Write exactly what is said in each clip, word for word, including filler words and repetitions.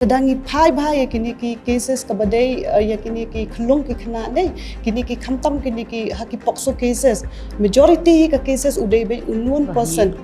Lada ngi phai bha ïa kine ki cases kaba dei, eh, ïa kine ki khyllung ki khynnah ne, kine ki khamtam kine ki ha ki POCSO cases. Majority ka cases u dei beit u lone person.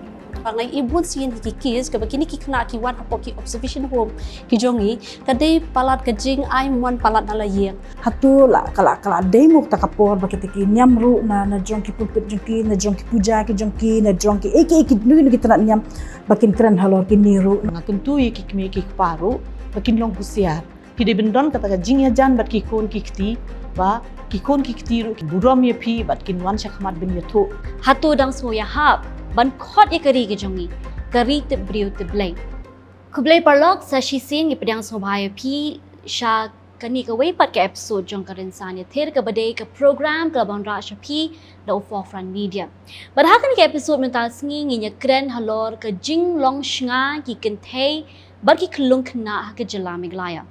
Ba ngi i bun sien ki case kaba kine ki khynnah ki wan hapoh ki observation home ki jong ngi, ka dei palat ka jingai mon palat na la ïing. Hato la ka la ka la dei muk ta ka por ba kita ki niam ruh na na jong ki pulpit jong ki, na jong ki puja ki jong ki, na jong ki eki eki nu nu ki tnat niam ba kin kren halor kine ruh. Nga kyntu ïa ki kmie ki kpa ruh ba kin long husiar. Phi dei ban don kata ka jingïajan bad ki khun ki kti, ba ki khun ki kti ruh ki burom ïa phi bad kin wan sha khmat ban ïathuh. Hato dang sngewhap ban khot ïa ka ri ka jong ngi, ka ri tip briew tip Blei. Khublei paralok, sa shisien ngi pdiang sngewbha ïa phi sha kane kawei pat ka episode jong ka rynsan ïathir kaba dei ka program ka la ban rah sha phi da u Forefront Media. Bad ha kane ka episode mynta sngi ngin ïakren halor ka jinglong shngaiñ ki kynthei bad ki khyllung khynnah ha ka jylla Meghalaya.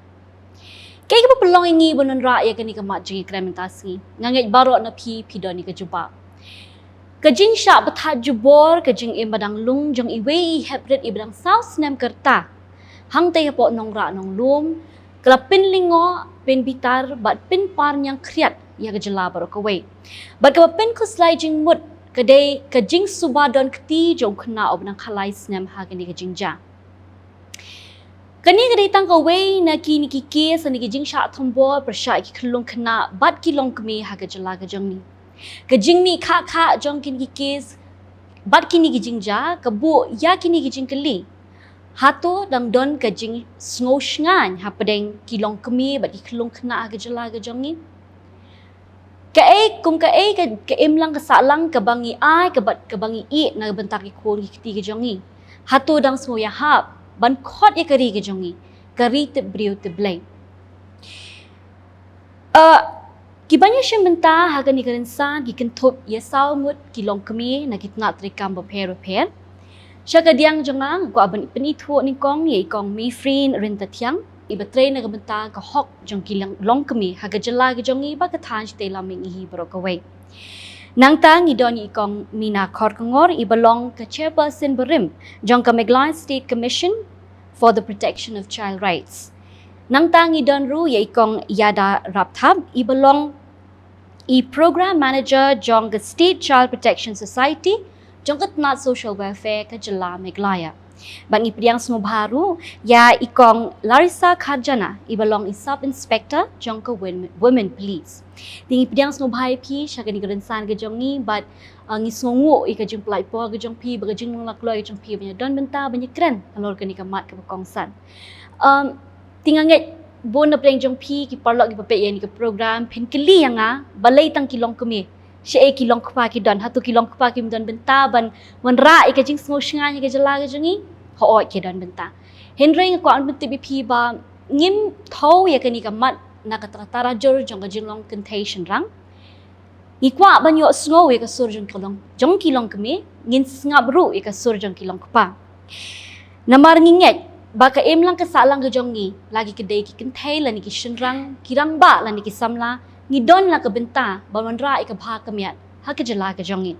Kaei kaba pynlong ïa ngi ban wanrah ïa kane ka mat jingïakren mynta sngi? Nga ngeit baroh na phi phi don ïa ka jubab. Ka jingshah bthah jubor, ka jingim ba dang lung jong iwei i heprit iba dang saw snem ka rta hangtei hapoh nongrah nonglum, ka la pynlyngngoh, pynbitar bad pynpar ñiang khriat ïa ka jylla baroh kawei. Bad kaba pynkhuslai jingmut ka dei ka jingsuba don kti jong u khynnah uba dang khatlai snem ha kane ka jingjia. Kane ka dei tang kawei na kine ki case, na ki jingshah thombor pyrshah ki khyllung khynnah bad ki longkmie ha ka jylla ka jong ngi. Ka jingmih khah khah jong kine ki case bad kine ki jingjia ka buh ïa kine ki jingkylli. Hato dang don ka jingsngew shngaiñ hapdeng ki longkmie bad ki khyllung khynnah ha ka jylla ka jong ngi? Kaei kum kaei ka, ka imlang ka sahlang kaba ngi ai, kaba, kaba ngi ïeh na ka bynta ki khun ki kti ka jong ngi? Hato dang sngewhap ban khot ïa ka ri ka jong ngi, ka ri tip briew tip Blei? Eh, ki ban ïashim bynta ha kane ka rynsan ki kynthup ïa saw ngut ki longkmie na ki tnat treikam bapher bapher. Sha ka liang jong nga nga kwah ban pynithuh nyngkong ïa i Kong Mifrin Ryntathiang, iba trei na ka bynta ka hok jong ki long, longkmie ha ka jylla ka jong ngi bad ka thaiñ shatei lam mihngi hi baroh kawei. Nangta ngi don ïa i Kong Mina Kharkongor, iba long ka chairperson barim jong ka Meghalaya State Commission for the Protection of Child Rights. Nangta ngi don ruh ïa i Kong Ïada Rapthap, iba long i Program Manager jong ka State Child Protection Society jong ka tnat Social Welfare ka jylla Meghalaya. Bad ngi pdiang sngewbha ruh ïa i Kong Larissa Kharjana, iba long i Sub Inspector jong ka Wom-, Women Police. Te ngi pdiang sngewbha ïa phi sha kane ka rynsan ka jong ngi bad, uh, ngi sngewnguh ïa ka jingpynlait por ka jong phi bad ka jinglong lakloi ka jong phi ban ïadon bynta ban ïakren halor kane ka mat kaba kongsan. Um, Te nga ngeit bun na pdeng jong phi ki paralok kiba peit ïa kane ka program phin kylli ïa nga, balei tang ki longkmie? Shaei ki longkpa ki don? Hato ki longkpa kim don bynta ban wanrah ïa ka jingsngew shngaiñ ha ka jylla ka jong ngi? Hooid ki don bynta. Hynrei nga kwah ban pyntip ïa phi ba ngim thew ïa kane ka mat na ka tra tarajur jong ka jinglong kynthei shynrang. Ngi kwah ban ïohsngew ïa ka sur jong ki long, jong ki longkmie, ngin sngap ruh ïa ka sur jong ki longkpa. Namar ngi ngeit ba ka imlang ka sahlang ka jong ngi, la ki kdei ki kynthei lane ki shynrang, ki rangbah lane ki samla, ngi don la ka bynta ban wanrah ïa ka bha ka miat ha ka jylla ka jong ngi.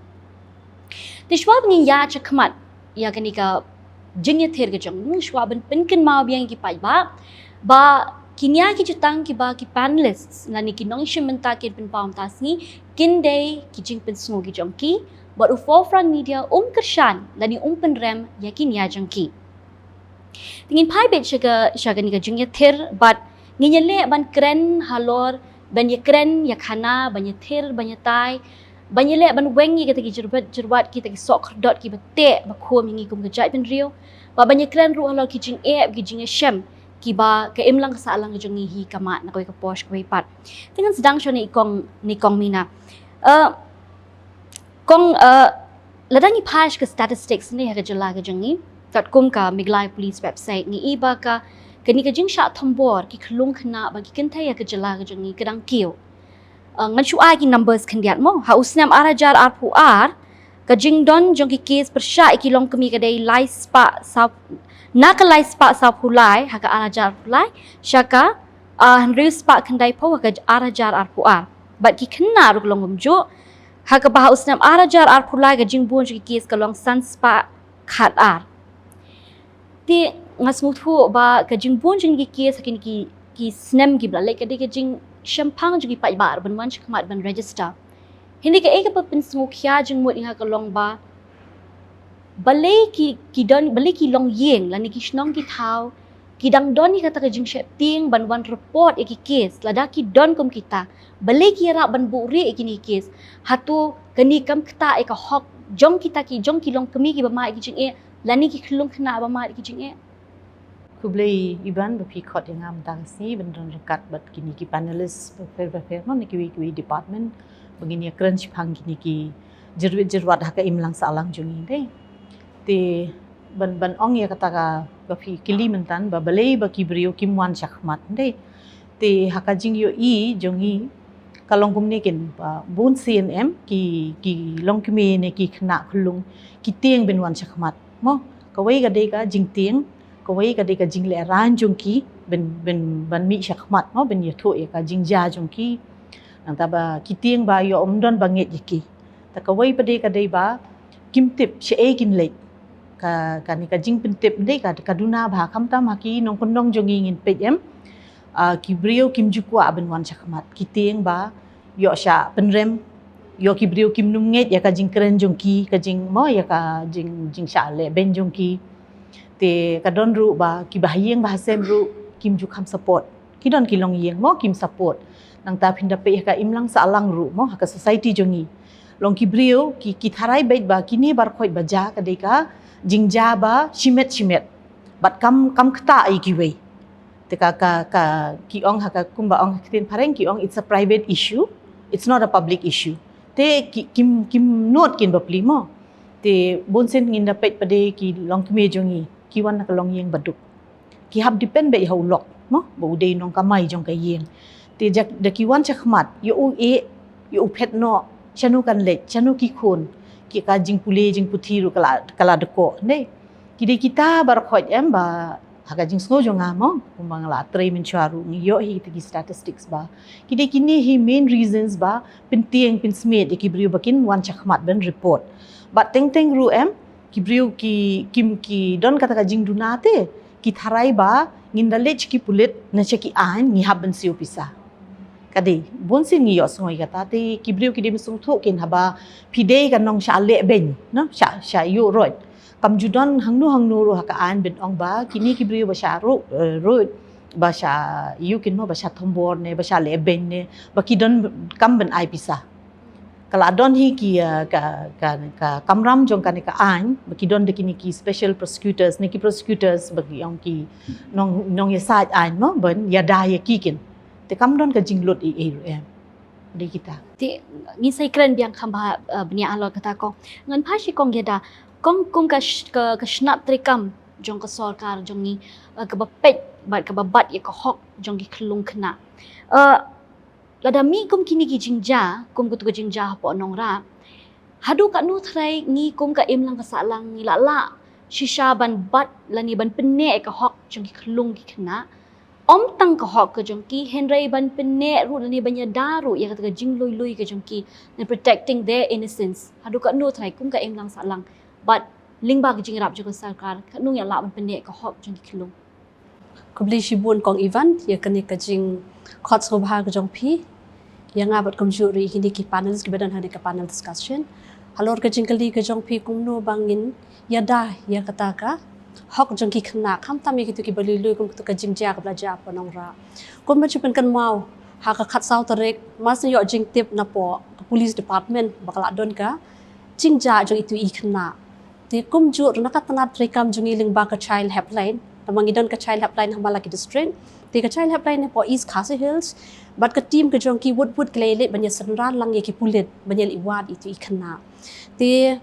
Te shuwa ba ngin ïa shakhmat ïa kane ka jingïathir ka jong ngi, shuwa ban pynkynmaw biang ïa ki paidbah ba ki nia ki jutang kiba ki panelists lane ki nongïashim bynta kin pynpaw mynta sngi kin dei ki jingpynsngew ki jong ki, bad u Forefront Media um kyrshan lane um pynrem ïa ki nia jong ki. Te ngin phai beit sha ka, sha kane ka jingïathir bad ngin ïaleh ban kren halor ban ïakren ïakhana, ban ïathir, ban ïatai, ban ïaleh ban weng ïa kita ki jyrwat, jyrwat, kita ki soh khyrdot kiba teh ba khum ïa ngi kum ka jaitbynriew. Bad ban ïakren ruh halor ki jingeh, ki jingïashem kiba ka imlang ka sahlang ka jong ngi hi ka mad na kawei ka por sha kawei pat. Te ngan sdang shuwa na i Kong, na i Kong Mina. Eh, Kong, eh, lada ngi phai sha ka statistics ne ha ka jylla ka jong ngi, katkum ka Meghalaya Police website ngi i ba ka, kane ka jingshah thombor ki khyllung khynnah bad ki kynthei ha ka jylla ka jong ngi ka dang kiew. Eh, ngan shu ai ki numbers khyndiat mo. Ha u snem ar hajar arphew ar, ka jingdon jong ki case pyrshah ïa ki longkmie ka dei lai spah saw, na ka lai spah sawphew lai ha ka ar hajar arphew lai, sha ka, eh, hynriew spah khyndaiphew ha ka ar hajar arphew ar. Bad ki khynnah ruh ka long kumjuh, ha kaba ha u snem ar hajar arphew lai ka jingbun jong ki case ka long san spah khatar. Te Nga sngewthuh ba ka jingbun jong ki case ha kine ki, ki snem kiba la leit ka dei ka jingshemphang jong ki paidbah ban wan shakhmat ban register. Hynrei kaei kaba pynsngewkhia jingmut ïa nga ka long ba balei ki, ki don, balei ki longïing lane ki shnong ki thaw ki dang don ïa kata ka jingsheptieng ban wan report ïa ki case, lada ki don kum kita, balei ki ïarap ban buhrieh ïa kine ki case? Hato kane kam ktah ïa ka hok jong kita ki, jong ki longkmie kiba mad ïa ki jingeh lane ki khyllung khynnah ba mad ïa ki jingeh? Khublei Ivan ba phi khot ïa nga mynta ka sngi ban don ryngkat bad kine ki panelist bapher bapher, mo, na kiwei kiwei department, ba ngin ïakren shaphang kine ki jyrwit jyrwat ha ka imlang sahlang jong ngi, dei. Te ban, ban ong ïa kata kaba phi kylli mynta, ba balei ba ki briew kim wan shakhmat, dei. Te ha ka jingïohi jong ngi ka long kumne kin, ba bun sien em ki, ki longkmie ne ki khynnah khyllung ki tieng ban wan shakhmat, mo. Kawei ka dei ka jingtieng, kawei ka dei ka jinglehrain jong ki ban, ban, ban mih shakhmat, mo, ban ïathuh ïa ka jingjia jong ki. Nangta ba ki tieng ba ïoh ym don ba ngeit ïa ki. Te kawei pat de ka dei ba kim tip shaei kin leit. Ka, kane ka jingpyntip, dei, ka, ka duna bha, khamtam ha ki nongkyndong jong ngi ngin peit em, ah, ki briew kim ju kwah ban wan shakhmat. Ki tieng ba ïoh shah pynrem, ïoh ki briew kim nym ngeit ïa ka jingkren jong ki, ka jing, mo, ïa ka jing, jingshah lehbeiñ jong ki. Te ka don ruh ba kiba ha ïing ba ha sem ruh kim ju kham support. Ki don ki longïing, mo, kim support. Nangta phin da peit ha ka imlang sahlang ruh, mo, ha ka society jong ngi, long ki briew ki, ki tharai beit ba kine baroh khoit ba jia ka dei ka jingjia ba shimet shimet, bad kam, kam ktah ïa kiwei. Te ka, ka, ka, ki ong ha ka, kumba ong ha ka ktien phareng, ki ong it's a private issue, it's not a public issue. Te ki, kim, kim nud kin bapli, mo. Te bun sien ngin da peit pat de ki longkmie jong ngi ki wan na ka longïing ba duk, ki hap depend beit ha u lok, mo, ba u dei nongkamai jong ka ïing. Te da ki wan shakhmat, ïoh u ïeh, ïoh u phet noh, shano kan leit, shano ki khun, ki, ka jingpule jingputhi ruh ka la, ka la dkoh, ne. Ki dei kita baroh khoit em ba ha ka jingsngew jong nga, mo, kumba nga la trei mynshuwa ruh, ngi ïoh hi kita ki statistics ba ki dei kine hi main reasons ba pyntieng pynsmiej ïa ki briew ba kin wan shakhmat ban report. Bad teng teng ruh em, ki briew ki, kim, ki don kata ka jingduna te ki tharai ba ngin da leit sha ki pulit ne sha ki aiñ, ngi hap ban siew pisa. Ka dei bun sien ngi ïohsngew ïa kata, te ki briew ki dei ban sngewthuh kin, haba phi dei ka nongshah lehbeiñ, no, shah, shah ïuh ruh, kam ju don hangno hangno ruh ha ka aiñ ban ong ba kine ki briew ba shah ruh, eh, ruh, ba shah ïuh kin, mo, ba shah thombor ne ba shah lehbeiñ ne ba ki donkam ban ai pisa. Ka la don hi ki, eh, ka, ka, ka kamram jong kane ka aiñ ba ki don da kine ki special prosecutors ne ki prosecutors ba ki ong ki nong, nongïasaid aiñ, mo, ban ïada ïa ki kin. Te kam don ka jinglut ei ei ruh em. Dei kita. Te ngin sa ïakren biang kham bha, eh, bniah halor kata, kong. Ngan phai sha kong Ïada. Kong, kum ka sh-, ka, ka shnat treikam jong ka sorkar jong ngi, eh, kaba peit bad kaba bat ïa ka hok jong ki khyllung khynnah, eh, lada mih kum kine ki jingjia, kum katu ka jingjia hapoh Nongrah, haduh katno tharai ngi kum ka imlang ka sahlang ngi la lah shisha ban bat lane ban pynneh ïa ka hok jong ki khyllung ki khynnah? Ym tang ka hok ka jong ki, hynrei ban pynneh ruh lane ban ïada ruh ïa kata ka jinglui lui ka jong ki, ne protecting their innocence. Haduh katno tharai kum ka imlang sahlang bad lyngba ka jingïarap jong ka sorkar, katno ngi lah ban pynneh ïa ka hok jong ki khyllung? Khublei shibun kong Ivan ïa kane ka jingkhot sngewbha ka jong phi ïa nga bad kumjuh ruh ïa kine ki panelist kiba don ha kane ka panel discussion. Halor ka jingkylli ka jong phi kumno ba ngin ïada ïa kata ka hok jong ki khynnah, khamtam ïa kito kiba lui lui kum kito ka jingjia kaba la jia hapoh Nongrah. Kumba ju pynkynmaw, ha ka khatsaw tarik, mar shu ïoh jingtip napoh ka police department ba ka la don ka jingjia jong itu i khynnah. Te kumjuh ruh na ka tnat treikam jong ngi lyngba ka Child Helpline, namar ngi don ka Child Helpline ha man la ki district. Te ka Child Helpline hapoh East Khasi Hills bad ka team ka jong ki wut wut ki la ïaleit ban ïasynran lang ïa ki pulit ban ïaleit wad ïa itu i khynnah. Te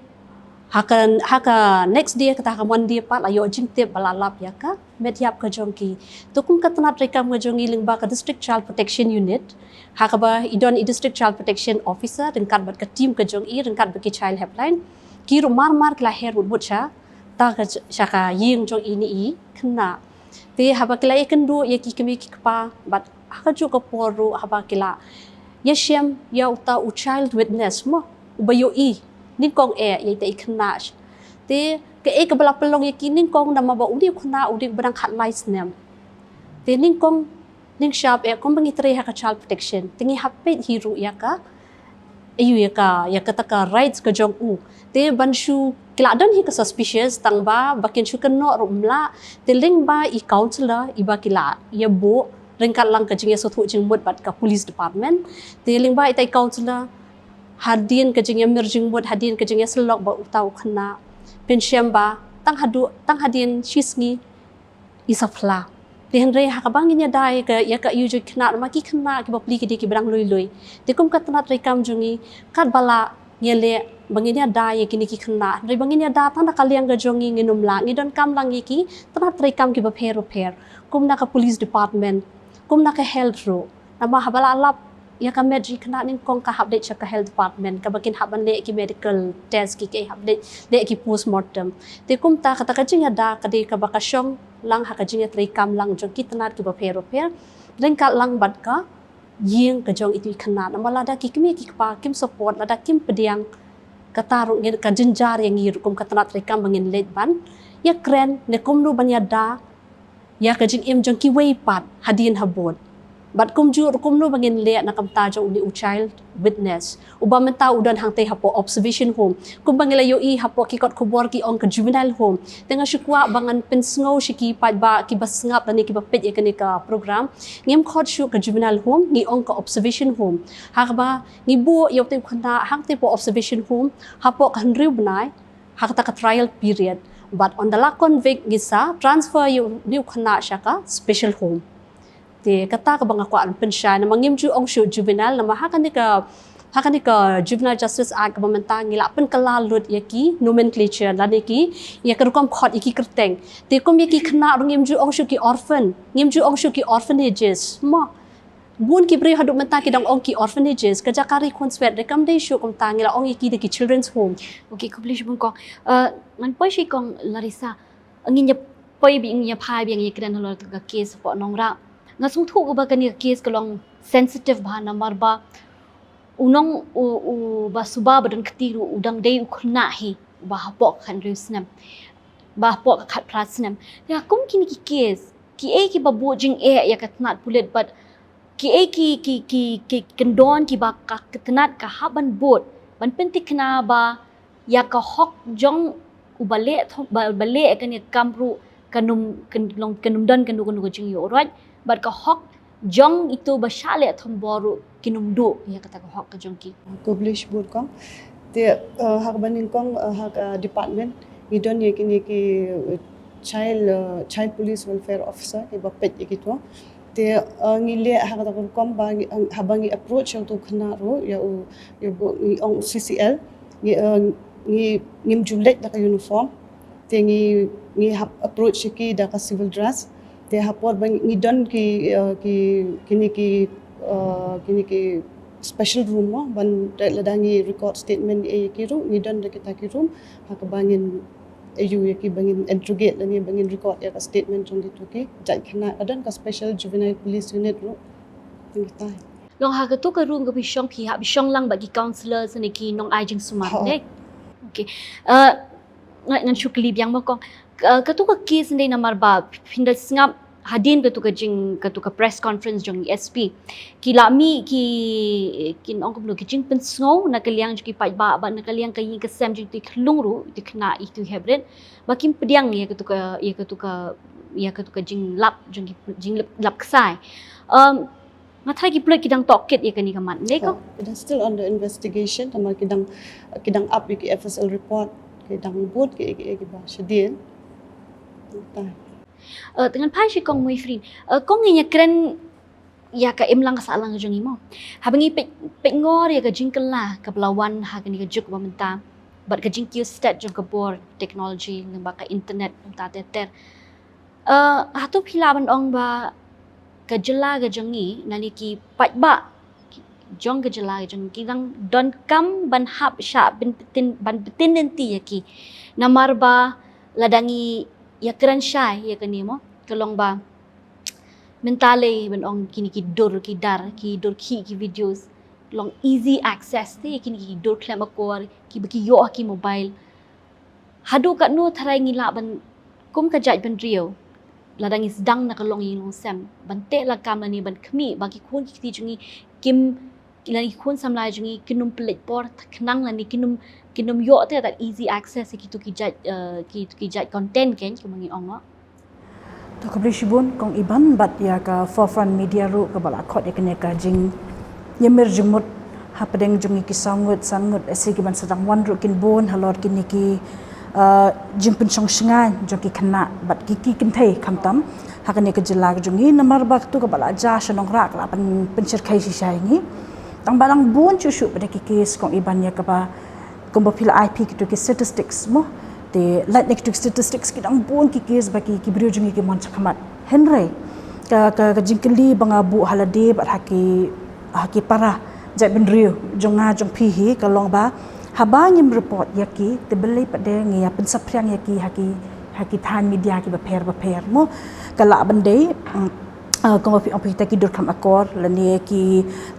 ha ka, ha ka next day, kata ha ka Monday pat, la ïoh jingtip ba la lap ïa ka met ïap ka jong ki. Te kum ka tnat treikam ka jong ngi lyngba ka District Child Protection Unit, ha kaba i don i District Child Protection Officer ryngkat bad ka team ka jong i ryngkat bad ki Child Helpline, ki ruh mar mar ki la her wut wut sha ta ka, sha ka ïing jong ine i khynnah. Te haba ki la ïakynduh ïa ki kmie ki kpa bad ha kajuh ka por ruh haba ki la ïashem ïa uta u child witness, mo, uba ïohi nyngkong eh ïa ita i khynnah. Te Kaei kaba la pynlong ïa ki nyngkong namar ba u dei u khynnah u dei uba dang khatlai snem. Te nyngkong nyngshap eh kumba ngi trei ha ka child protection te ngi hap peit hi ruh ïa ka ïa ka ïa kata ka rights ka jong u. Te ban shu ki la don hi ka suspicious tang ba ba kin shu kynnoh ruh mla te lyngba i counsellor iba ki la ïa buh ryngkat lang ka jingïasngewthuh jingmut bad ka police department. Te lyngba ita i counsellor hadien ka jingïamir jingmut hadien ka jingïasyllok bad uta u khynnah pynshem ba tang haduh tang hadien shisngi i sa phla. Te hynrei ha kaba ngin ïada ïa ka ïa ka ïa u jong khynnah namar ki khynnah kiba pli ki dei kiba dang lui lui. Te kum ka tnat treikam jong ngi katba lah ngi leh ba ngin ïada ïa kine ki khynnah hynrei ba ngin ïada tang da ka liang ka jong ngi ngin ym lah ngi donkam lang ïa ki tnat treikam kiba pher ba pher kum na ka police department kum na ka health ruh. Namar haba la lap ïa ka met jong ki khynnah nyngkong ka hap leit sha ka health department kaba kin hap ban leh ki medical test ki ki hap leit leh ki postmortem. Te kumta kata ka jingïada ka dei kaba ka shong lang ha ka jingïatreikam lang jong ki tnat kiba pher ba pher ryngkat lang bad ka ïing ka jong itu i khynnah namar lada ki kmie ki kpa kim support lada kim pdiang kata ruh ngin ka jynjar ïa ngi ruh kum ka tnat treikam ba ngin leit ban ïakren ne kumno ban ïada ïa ka jingim jong kiwei pat hadien habud. Bad kumjuh ruh kumno ba ngin leh na ka bynta jong une u child witness uba mynta u don hangtei hapoh observation home. Kumba ngi la ïohi hapoh ki kot khubor ki ong ka juvenile home. Te nga shu kwah ba ngan pynsngew sha ki paidbah kiba sngap lane kiba peit ïa kane ka program. Ngim khot shuh ka juvenile home ngi ong ka observation home. Ha kaba ngi buh ïa utei u khynnah hangtei hapoh observation home hapoh ka hynriew bnai ha kata ka trial period. Bad ynda la convict ngi sa transfer ïa une u khynnah sha ka special home. Te kata kaba nga kwah ban pynshai namar ngim ju ong shuh juvenile namar ha kane ka ha kane ka Juvenile Justice Act kaba mynta ngi la pynkylla lut ïa ki nomenclature lane ki ïa ka rukom khot ïa ki kyrteng. Te kum ïa ki khynnah ruh ngim ju ong shuh ki orphan ngim ju ong shuh ki orphanages. Mo bun ki briew haduh mynta ki dang ong ki orphanages ka jaka ri khun swet re kam dei shuh kumta ngi la ong ïa ki da ki children's home. Okay, khublei shibun kong. Ngan poi sha i kong Larissa. Ngin ïa poi biang ïa phai biang ïa kren halor ka case hapoh Nongrah. Nga sngewthuh ba kane ka case ka long sensitive bha namar ba u nong u u ba suba ba don kti ruh u dang dei u khynnah hi uba hapoh ka khathynriew snem ba hapoh ka khatphra snem. Te ha kum kine ki case kiei kiba buh jingeh ïa ka tnat pulit bad kiei ki ki ki ki kyndon kiba ka tnat ka hap ban bud ban pynthikna ba ïa ka hok jong uba leh ba leh kane ka kam ruh kan ym kan long kan ym don kano kano ka jingïoh roit bad ka hok jong itu ba shah leh thombor ruh kin ym duh ïa kata ka hok ka jong ki. Khublei shibun kong. Te ha kaba nyngkong ha ka department ngi don ïa kine ki child child police welfare officer kiba peit ïa kito. Te ngi leh ha kata ka rukom ba haba ngi approach ïa uto u khynnah ruh ïa u ïa u ngi ong C C L ngi ngi ngim ju leit da ka uniform. Te ngi ngi hap approach ïa ki da ka civil dress. Te ha por ba ngi don ki ki kine ki kine ki special room mo ban lada ngi record statement ïa ki ruh ngi don da kita ki room ha kaba ngin ïa u ïa ki ba ngin interrogate lane ba ngin record ïa ka statement jong kito ki jait khynnah ka don ka special juvenile police unit ruh. Long ha kato ka room ka phi shong phi hap shong lang bad ki counsellors ne ki nongai jingsumar ne. Okay. Ngan shu kylli biang mo kong. Kato ka case ne namar ba phin da sngap hadien kato ka jing kato ka press conference jong i S P ki la mih ki kin ong kumno ki jingpynsngew na ka liang jong ki paidbah bad na ka liang ka ïing ka sem jong i khyllung ruh i khynnah i tu hebret ba kim pdiang ïa kato ka ïa kato ka ïa kato ka jinglap jong ki jinglap ksai. Nga tharai ki pulit ki dang tohkit ïa kane ka mat ne kong. It is still under investigation namar ki dang ki dang ap ïa ki F S L report ki dang bud ki ki ki ba shadien. Te ngan phai sha kong Muifrin. Kong ngi ïa kren ïa ka imlang ka sahlang jong ngi mo. Haba ngi peit peit ngor ïa ka jingkylla kaba la wan ha kane ka juk ba mynta bad ka jingkiew stet jong ka bor technology lyngba ka internet mynta ter ter. Hato phi lah ban ong ba ka jylla ka jong ngi lane ki paidbah jong ka jylla ka jong ngi ki dang donkam ban hap shah ban btin ban btin lynti ïa ki namar ba lada ngi ïa kren shai ïa kane mo ka long ba mynta lei ban ong kine ki dur ki dar ki dur ki ki videos long easy access te ïa kine ki dur khlem akor kiba ki ïoh ha ki mobile. Haduh katno tharai ngi lah ban, kum ka jaitbynriew, lada ngi sdang na ka longïing longsem, ban teh lakam lane ban khmih ba ki khun ki kti jong ngi kim, lane ki khun samla jong ngi kin ym pynleit por khnang lane kin ym, kin ym ïoh te that easy access ïa kitu ki jait, eh, kitu ki jait content, kein, kumba ngi ong, no? To, khublei shibun Kong Iban bad ïa ka Forefront Media ruh kaba la khot ïa kane ka jingïamir jingmut hapdeng jong ngi ki saw ngut, san ngut, eh, shi ki ban sdang wan ruh kin bun halor kine ki, eh, jingpynshong shngaiñ jong ki khynnah bad ki, ki kynthei khamtam ha kane ka jylla ka jong ngi, namar ba katu kaba la jia sha Nongrah ka la pyn, pynshyrkhei shisha ïa ngi. Tang ba dang bun shuh shuh pat ki case Kong Iban ïa kaba, kumba phi la ai phi kitu ki statistics mo. Te lait na kitu ki statistics ki dang bun ki case ba ki, ki briew jong ngi ki mon shakhmat. Hynrei ka, ka, ka jingkylli ba nga buh ha lade bad ha ki, ha ki para jaitbynriew jong nga jong phi hi ka long ba haba ngim report ïa ki, te balei pat de ngi ïa pynsaphriang ïa ki ha ki, ha ki thaiñ media kiba pher bapher mo. Ka lah ban dei, mm, ah, kumba phi ong phi, kita ki dur kham akor, lane ki,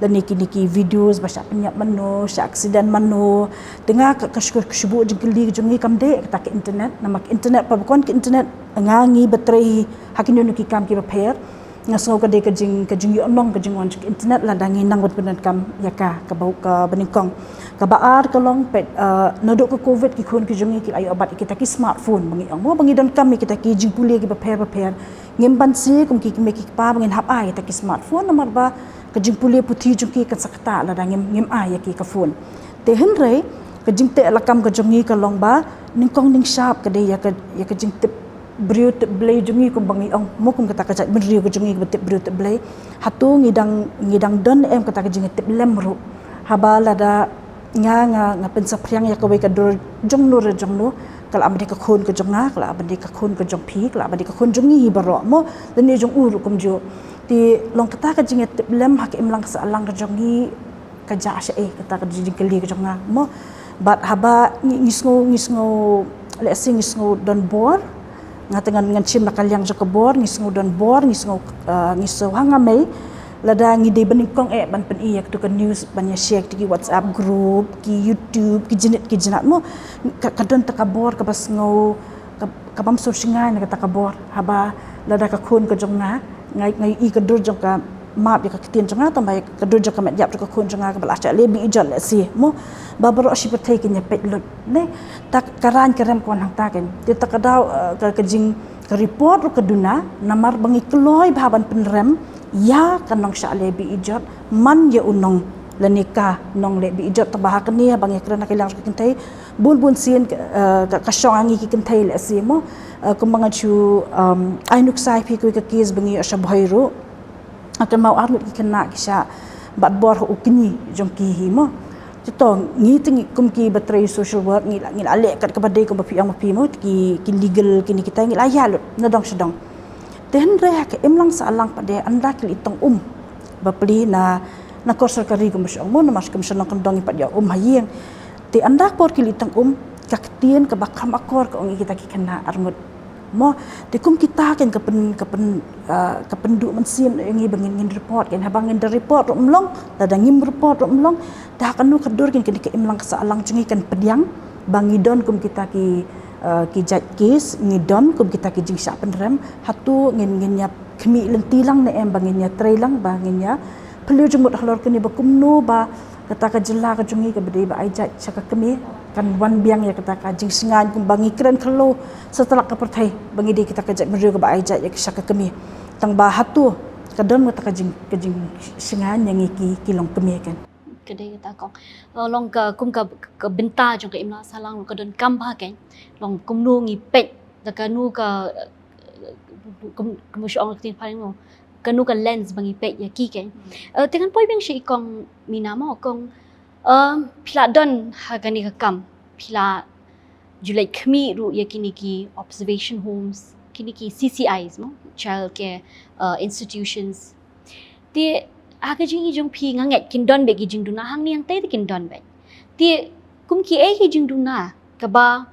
lane kine ki videos ba shah pynïap mano, shah accident mano. Te nga ka, ka shu, ka shu buh jingkylli jong ngi kam dei kata ka internet, namar ka internet, pat ba kon ka internet, nga ngi ba trei ha kino kino ki kam kiba pher, nga sngew ka dei ka jing, ka jingïohnong ka jingwan jong ka internet lada ngi nang ban pyndonkam ïa ka, kaba, kaba nyngkong. Kaba ar ka long pat, ah, naduh ka covid ki khun ki jong ngi ki la ïoh bat ïa kita ki smartphone ba ngi ong mo, ba ngi donkam ïa kita ki jingpule kiba pher bapher. Ngim banse kum ki kmie ki kpa ba ngin hap ai kita ki smartphone namar ba ka jingpule puthi jong ki kan sa ktah lada ngim, ngim ai ïa ki ka phone. Te hynrei ka jingteh lakam ka jong ngi ka long ba nyngkong nyngshap ka dei ïa ka, ïa ka jingtip briew tip Blei jong ngi kumba ngi ong mo, kum kata ka jaitbynriew ka jong ngi kaba tip briew tip Blei. Hato ngi dang, ngi dang don em kata ka jingtip lem ruh? Haba lada nga, nga, nga pynsaphriang ïa kawei ka dur jong no re jong no, ka lah ban dei ka khun ka jong nga, ka lah ban dei ka khun ka jong phi, ka lah ban dei ka khun jong ngi baroh mo, lane jong u ruh kumjuh. Te long kata ka jingïatip lem ha ka imlang ka sahlang ka jong ngi ka jah shaei, kata ka jingkylli ka jong nga mo. Bad haba ngi, ngi sngew, ngi sngew, lehse ngi sngew don bor, nga te ngan, ngan shim na ka liang jong ka bor, ngi sngew don bor, ngi sngew, ah, ngi sngew hangne mei, lada ngi dei ba nyngkong eh ban pyni ïa katu ka news, ban ïa share katu ki WhatsApp group, ki YouTube, ki jingit ki jingat mo. Ka, ka don ta ka bor kaba sngew, ka, kabym sngew shngaiñ na kata ka bor. Haba lada ka khun ka jong nga, nga, nga ïohi ka dur jong ka, map ïa ka ktien jong nga, tang ba ka dur jong ka met ïap jong ka khun jong nga kaba la shah leh bih ijot lehse mo, ba baroh shi pyrthei kin ïa peit lut. Ne, ta ka raiñ ka rem ka wan hangta kein. Te ta ka daw, eh, ka, ka jing, ka report ruh ka duna, namar ba ngi kloi bha ban pynrem ïa ka nongshah leh bih ijot, man ïa u nong lane ka nongleh bih ijot. Tang ba ha kane ba ngi kren na ka liang jong ka kynthei, bun bun sien, eh, ka, ka shong ha ngi ki kynthei lehse mo, eh, kumba nga ju, um, ai nuksa ïa phi kawei ka case ba ngi ïoh sha Bhoi ruh. Ka mut ar ngut ki khynnah ki shah bat bor ha u kñi jong ki hi mo. Te to ngi te ngi kum kiba trei social work ngi la, ngi la leh kat kaba dei kumba phi ong ma phi mo, ki, ki legal kine kita ngi la ïa lut na dong sha dong. Te hynrei ha ka imlang sahlang pat de ynda ki la tang um bapli na, na kor sorkari kumba shu ong mo, namar kum shu nongkyndong ngi pat ïa um ha ïing. Te ynda ka por ki la tang um, ka ktien kaba kham akor ka ong ïa kita ki khynnah ar ngut mo. Te kum kita kein ka pyn, ka pyn, ah, ka pynduh mynsiem ïa ngi ba ngin, ngin report kein. Haba ngin da report ruh ym long, lada ngim report ruh ym long. Te ha kano ka dur kein, kein ka imlang ka sahlang jong ngi kan pdiang ba ngi don kum kita ki, ah, ki jait case, ngi don kum kita ki jingshah pynrem. Hato ngin, ngin ïa khmih lynti lang ne em, ba ngin ïa trei lang, ba ngin ïa phylliew jingmut halor kane ba kumno ba kata ka jylla ka jong ngi kaba dei ba ai jait sha ka kmie kan wan biang ïa kata ka jingshngaiñ kumba ngi kren khyllo satlak ka pyrthei ba ngi dei kita ka jaitbynriew kaba ai jait ïa sha ka kmie. Tang ba hato ka don kata ka jing, ka jingshngaiñ ïa ngi ki, ki longkmie kein. Ka dei kata kong. Eh, long ka, kum ka, ka bynta jong ka imlang sahlang long ka donkam bha kein. Long kumno ngi peit da kano ka, eh, kum, kumno shu ong ka ktien phareng mo, kano ka lens ba ngi peit ïa ki kein. Eh, te ngan poi biang sha i Kong Mina mo, Kong, eh, phi la don ha kane ka kam, phi la ju leit khmih ruh ïa kine ki observation homes, kine ki C C Is mo, child care, eh, institutions. Te ha ka jingïohi jong phi nga ngeit kin don beit ki jingduna hangne, hangtei te kin don beit. Te kum kiei ki jingduna kaba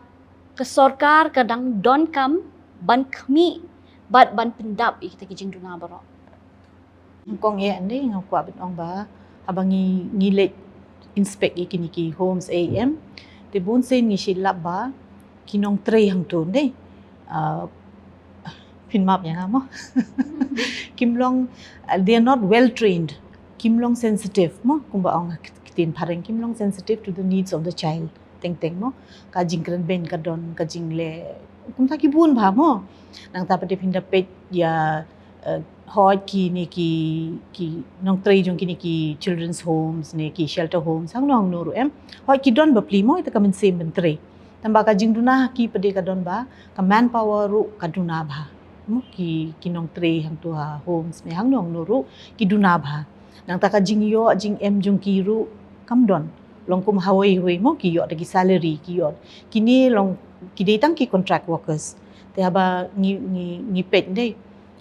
ka sorkar ka dang donkam ban khmih bad ban pyndap ïa kita ki jingduna baroh? Kong, ïa, ynda nga kwah ban ong ba haba ngi, ngi leit inspect ïa kine ki homes A M, te bun sien ngi shu lap ba ki nongtrei hangto, dei, uh, phin map ïa nga mo. Kim long, uh, they are not well trained. Kim long sensitive mo, kumba ong ki ktien phareng, kim long sensitive to the needs of the child. Teng teng mo, ka jingkren beiñ ka don, ka jingleh, kumta ki bun bha mo. Nangta pat phin da peit ïa, uh, hooid kine ki, ki nongtrei jong kine ki children's homes ne ki shelter homes hangno hangno ruh em, hooid ki don bapli mo ïa ka mynsiem ban trei. Tangba ka jingduna ha ki pat ka don bha, ka manpower ruh ka duna bha. Mo, ki, ki nongtrei hangto ha homes ne hangno hangno ruh ki duna bha. Nangta ka jingïoh jingem jong ki ruh kam don. Long kum hawei hawei mo, ki ïoh da ki salary, ki ïoh. Kine long, ki dei tang ki contract workers. Te haba ngi, ngi, ngi peit, dei,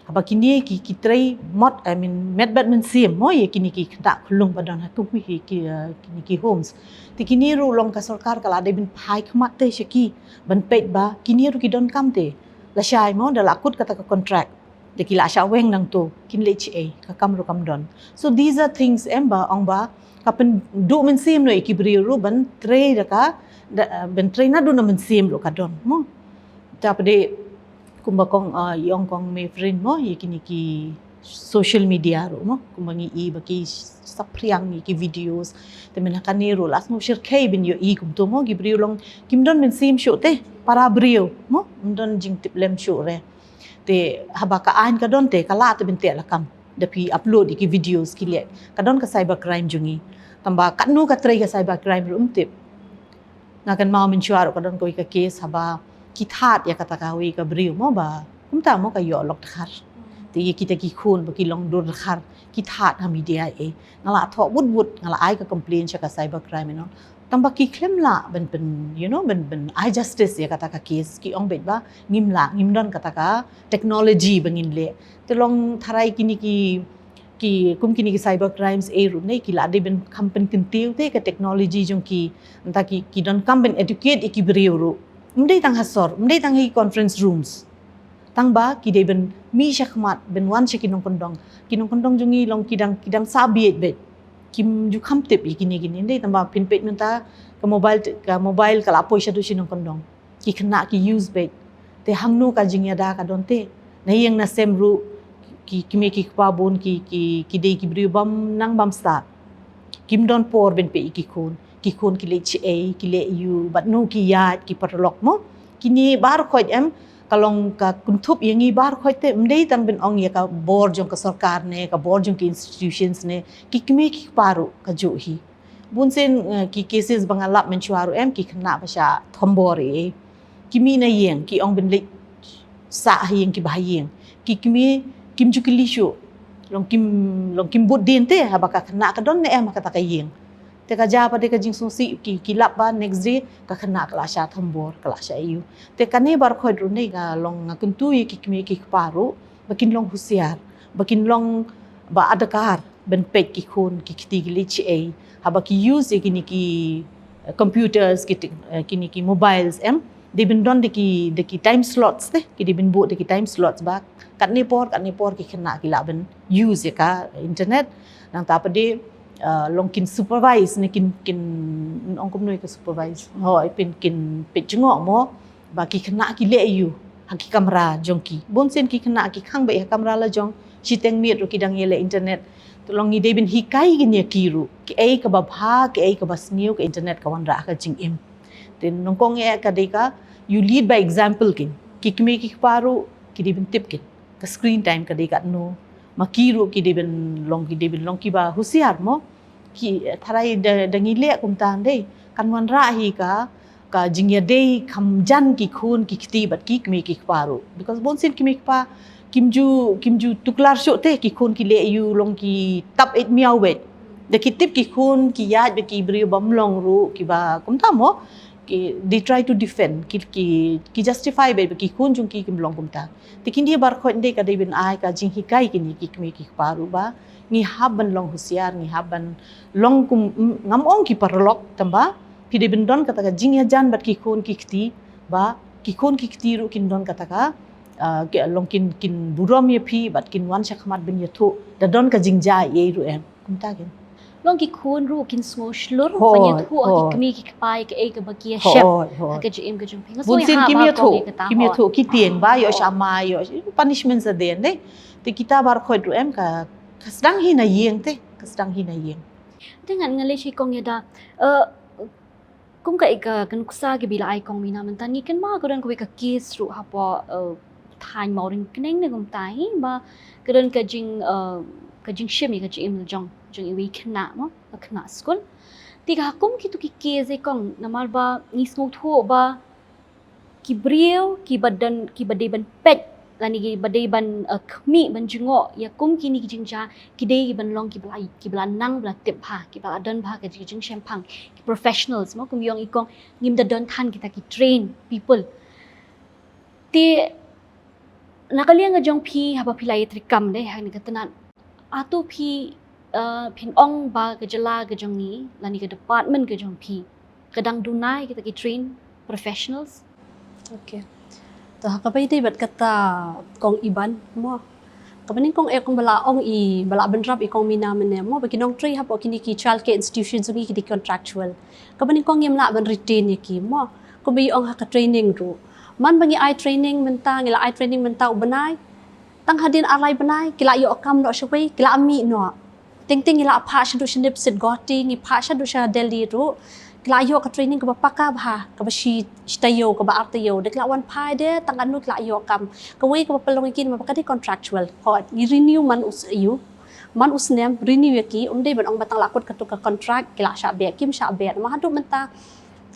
haba kine ki, ki trei mot, I mean, met bad mynsiem mo ïa kine ki khynnah khyllung ba don ha kum ki, ki, uh, kine ki homes. Te kine ruh long ka sorkar ka la dei ban phai khmat te sha ki, ban peit ba kine ruh ki donkam te. Lashai mo, da la kut kata ka contract, da ki la shah weng nangto, kin leh shaei, ka kam ruh kam don. So these are things em ba ong ba ka pynduh mynsiem noh ïa ki briew ruh ban trei da ka, da, uh, ban trei naduh na mynsiem ruh ka don mo. Te pat kumba kong, uh, i ong kong Mefrin mo, ïa kine ki social media ruh mo, kumba ngi i ba ki saphriang ïa ki videos. Te mynta kane ruh la sngewshyrkhei ban ïohi kumto mo, ki briew long kim don mynsiem shuh te, para briew mo, ym don jingtip lem shuh re. Te haba ka aiñ ka don te, ka lah te ban teh lakam da phi upload ïa ki videos ki leh. Ka don ka cyber crime jong ngi. Tangba katno ka trei ka cyber crime ruh ym tip. Nga kynmaw mynshuwa ruh ka don kawei ka case haba ki thad ïa kata kawei ka briew mo ba kumta mo ka ïoh lok dkhar. Te ïa kita ki khun ba ki long dur dkhar, ki thad ha media eh. Nga la thoh wut wut, nga la ai ka complaint sha ka cyber crime, you know. Tangba ki khlem lah ban, ban, you know, ban, ban ai justice ïa kata ka case, ki ong beit ba ngim lah, ngim don kata ka technology ba ngin leh. Te long tharai kine ki, ki, kum kine ki cyber crimes eh ruh ne, ki la dei ban kham pynkyntiew te ka technology jong ki, nangta ki, ki donkam ban educate ïa ki briew ruh. Ym dei tang ha sor, ym dei tang ha conference rooms. Tangba ki dei ban mih shakhmat, ban wan sha ki nongkyndong. Ki nongkyndong jong ngi long ki dang, ki dang sah bieit beit. Kim ju kham tip ïa kine kine, dei, tangba phin peit mynta ka mobile, ka mobile ka la poi shaduh shi nongkyndong. Ki khynnah ki use beit. Te hangno ka jingïada ka don te. Na ïing na sem ruh ki, ki kmie ki kpa bun ki, ki, ki dei ki briew bym nang bym stad. Kim don por ban peit ïa ki khun. Ki khun ki leh shaei, ki leh aiu, bad no ki ïaid, ki paralok mo. Kine baroh khoit em, ka long ka kynthup ïa ngi baroh khoit te, ym dei tang ban ong ïa ka bor jong ka sorkar ne, ka bor jong ki institutions ne, ki kmie ki kpa ruh kajuh hi. Bunsien, eh, ki cases ba nga lap mynshuwa ruh em, ki khynnah ba shah thombor eh. Ki mih na ïing, ki ong ban leit sah ha ïing kiba ha ïing. Ki kmie kim ju kylli shuh. Long kim, long kim bud dien te, haba ka khynnah ka don ne em ha kata ka ïing. Te ka jia pat ka jingsngewsih, ki, ki lap ba next day ka khynnah ka la shah thombor, ka la shah aiu. Te kane baroh khoit ruh ne ka long, nga kyntu ïa ki kmie ki kpa ruh ba kin long husiar, ba kin long ba adkar ban peit ki khun ki kti ki leh shaei. Haba ki use ïa kine ki, eh, computers, ki tek-, eh, kine ki mobiles em, dei ban don da ki, da ki time slots te, ki dei ban buh da ki time slots ba katne por, katne por ki khynnah ki lah ban use ïa ka internet. Nangta pat, eh, long kin supervise ne kin, kin, ong kumno ïa ka supervise. Hooid, phin kin peit jngoh mo ba ki khynnah ki leh aiu ha ki kamra jong ki. Bunsien ki khynnah ki khang beit ha kamra la jong, shiteng miet ruh ki dang ïaleh internet. Te long ngi dei ban hikai kin ïa ki ruh, kiei kaba bha, kiei kaba sniew, ka internet ka wanrah ka jingim. Te nyngkong eh ka dei ka, you lead by example kin. Ki kmie ki kpa ruh ki dei ban tip kin ka screen time ka dei katno. Ma ki ruh ki dei ban long, ki dei ban long kiba husiar mo. Ki, eh, tharai da, da ngi leh kumta, dei, kan wanrah hi ka, ka jingïadei kham jan ki khun ki kti bad ki kmie ki kpa ruh. Because bunsien kmie kpa kim ju, kim ju tuklar shuh te, ki khun ki leh aiu long ki tap eit miaw beit. Da ki tip ki khun ki ïaid bad ki briew bym long ruh, kiba kumta mo, ki, they try to defend, ki, ki, ki justify beit ba ki khun jong ki kim long kumta. Te kine baroh khoit dei ka dei ban ai ka jinghikai kine ki kmie ki kpa ruh ba ngi hap ban long husiar, ngi hap ban long kum, mm, ngam ong ki paralok, tangba phi dei ban don kata ka jingïajan bad ki khun ki kti, ba ki khun ki kti ruh kin don kata ka, ah, ki long kin, kin burom ïa phi bad kin wan shakhmat ban ïathuh da don ka jingjia ei ruh em. Kumta kin. Long ki khun ruh kin sngew shlur, hooid, ban ïathuh ha ki kmie ki kpa ïa kaei kaba ki ïa shem. Hooid, hooid. Ha ka jingim ka jong phi. Nga sngew ïa ha ba kong ïa kata, kim ïathuh, ki tieng ba ïoh sha ma, ïoh punishment sa den de. Te kita baroh khoit ruh em ka, ka sdang hi na ïing te, ka sdang hi na ïing. Te ngan, ngan leit sha i kong Ïada. Eh, kum ka, ka nuksa kaba la ai kong Mina mynta, ngi kynmaw ka don kawei ka case ruh hapoh, eh, thaiñ Mawryngkneng ne kumta hi ba ka don ka jing, eh, ka jingshim ïa ka jingim jong, jong iwei i khynnah mo, ka khynnah skul. Te ka ha kum kitu ki case, eh kong, namar ba ngi sngewthuh ba ki briew kiba don, kiba dei ban peit lane kiba dei ban, eh, khmih ban jngoh ïa kum kine ki jingjia, ki dei ban long kiba la, kiba la nang, ba la tip bha, kiba la don bha ka jingshemphang, ki professionals mo, kum i ong i kong, ngim da don than kita ki trained people. Te na ka liang ka jong phi, haba phi la ïatreikam de ha kane ka tnat, hato phi, eh, phin ong ba ka jylla ka jong ngi lane ka department ka jong phi ka dang duna ïa kita ki trained professionals? Okay. To ha kaba ïadei bad kata kong Iban mo, kaba nyngkong eh kong, ba la ong i, ba la bynrap i kong Mina mynne mo, ba ki nongtrei hapoh kine ki child care institutions jong ngi ki dei contractual. Kaba nyngkong ngim lah ban retain ïa ki mo. Kumba i ong ha ka training ruh, man ba ngi ai training mynta, ngi la ai training mynta u bnai, tang hadien ar lai bnai ki la ïoh kam noh shawei, ki la mih noh. Teng teng ngi la phah shaduh sha Nipsit Guwahati, ngi phah shaduh sha Delhi ruh, ki la ïoh ka training kaba paka bha, kaba shi, shi taïew, kaba ar taïew, da ki la wan phai de tang katno ki la ïoh kam. Kawei kaba pynlong ïa ki namar ba ka dei contractual. Hooid, ngi renew man u s-, ïa u, man u snem renew ïa ki, ym dei ban ong ba tang la kut katu ka contract ki la shah beh, kim shah beh. Namar haduh mynta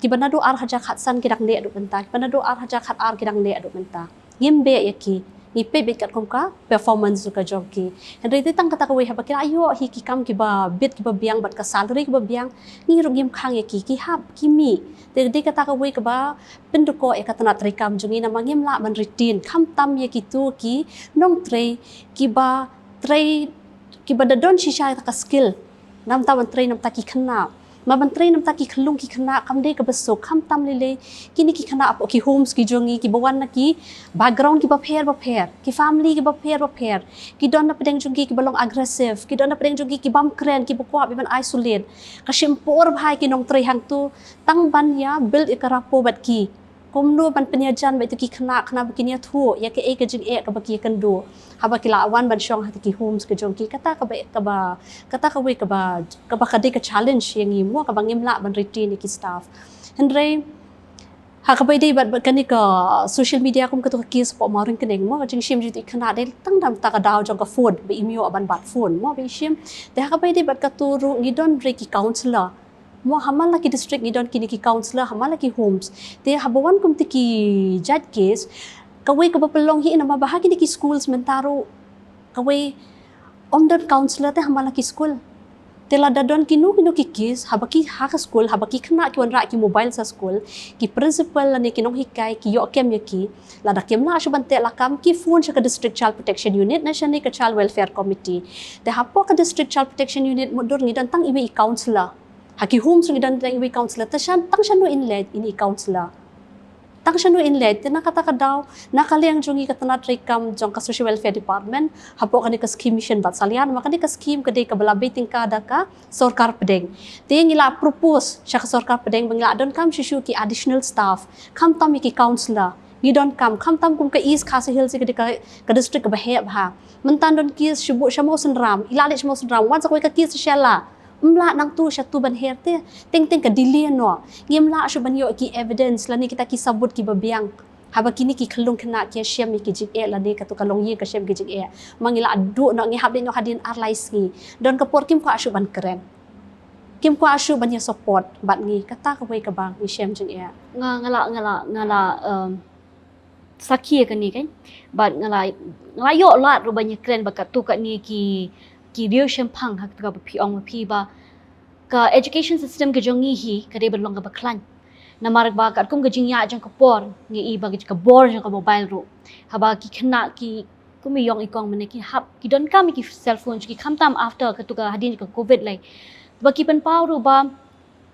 kiba naduh ar hajar khatsan ki dang neh haduh mynta, kiba naduh ar hajar khatar ki dang neh haduh mynta. Ngim beh ïa ki, ngi peit beit katkum ka performance ka jong ki. Hynrei te tang kata kawei, haba ki la ïoh hi ki kam kiba bit kiba biang bad ka salary kaba biang, ngi ruh ngim khang ïa ki, ki hap, ki mih. Te dei kata kawei kaba pyndukor ïa ka tnat treikam jong ngi namar ngim lah ban retain, khamtam ïa kitu ki nongtrei kiba trei, kiba da don shisha ïa ka skill. Namar ban trei namar ki khynnah. Namar ban trei namar ki khyllung ki khynnah kam dei kaba suk, khamtam lei lei kine ki khynnah hapoh ki homes ki jong ngi, kiba wan na ki background kiba pher bapher, ki family kiba pher bapher, ki don na pdeng jong ki kiba long aggressive, ki don na pdeng jong ki ki bym kren, kiba kwah beit ban isolate. Ka shim por bha ïa ki nongtrei hangtu tang ban ïa build ïa ka rapport bad ki. Kumno ban pynïajan bad ïa ki khynnah, khynnah ba kin ïathuh ïa kaei ka jingeh kaba ki ïakynduh haba ki la wan ban shong ha ki homes ka jong ki. Kata kaba, kaba, kata kawei kaba, kaba ka dei ka challenge ïa ngi mo, kaba ngim lah ban retain ïa ki staff. Hynrei ha kaba ïadei bad, bad kane ka social media kum katu ka case hapoh Mawryngkneng mo, ka jingshim jingthoh ïa ki khynnah dei tang namar ka daw jong ka phone, ba im ïoh ban bat phone mo, ba i shim. Te ha kaba ïadei bad katu ruh ngi don ruh ki counsellor. Mo, ha man la ki district ngi don kine ki counsellor, ha man la ki homes. Te haba wan kumta ki jait case, kawei kaba pynlong hi namar ba ha kine ki schools mynta ruh kawei ym don counsellor te ha man la ki school. Te lada don kino kino ki case, haba ki ha ka school, haba ki khynnah ki wanrah ki mobile sha school, ki principal lane ki nonghikai ki ïoh kem ïa ki, lada kim lah shuh ban teh lakam, ki phone sha ka District Child Protection Unit ne shane ka Child Welfare Committee. Te hapoh ka District Child Protection Unit mutdur ngi don tang iwei i counsellor. Ha ki homes ngi don tang iwei i counsellor, te shan, tang shano in leit ine i counsellor? Tang shano in leit? Te na kata ka daw, na ka liang jong ngi ka tnat treikam jong ka Social Welfare Department hapoh kane ka scheme Mission Vatsalya, namar kane ka scheme ka dei kaba la bei tyngka da ka sorkar pdeng. Te ngi la propose sha ka sorkar pdeng ba ngi la donkam shuh shuh ki additional staff, khamtam ïa ki counsellor. Ngi donkam, khamtam kum ka East Khasi Hills ka dei ka, ka district kaba heh bha. Mynta don case sha Mawsynram, i la leit sha Mawsynram, wan sa kawei ka case sha Shella. Ym lah nangtu shatu ban her te, teng teng ka delay noh. Ngim lah shuh ban ïoh ki evidence lane kita ki sabut kiba biang. Haba kine ki khyllung khynnah ki ïashem ïa ki jingeh lane katu ka longïing ka shem ki jingeh, ma ngi la duh noh, ngi hap leit noh hadien ar lai sngi. Don ka por kim kwah shuh ban kren, kim kwah shuh ban ïa support bad ngi, kata kawei kaba ngi shem jingeh. Nga, nga la, nga la, nga la, um, sakhi ïa kane kan. Bad nga la, nga la ïoh lad ruh ban ïa kren bad katto katne ki, ki riewshemphang ha katu kaba phi ong ma phi ba ka education system ka jong ngi hi ka dei ban long kaba khlaiñ. Namar ba katkum ka jingïaid jong ka por, ngi i ba ka bor jong ka mobile ruh, haba ki khynnah ki, kum i ong i kong mynne, ki hap, ki donkam ïa ki cellphone, ki khamtam after katu ka hadien ka covid lei. Ba ki pynpaw ruh ba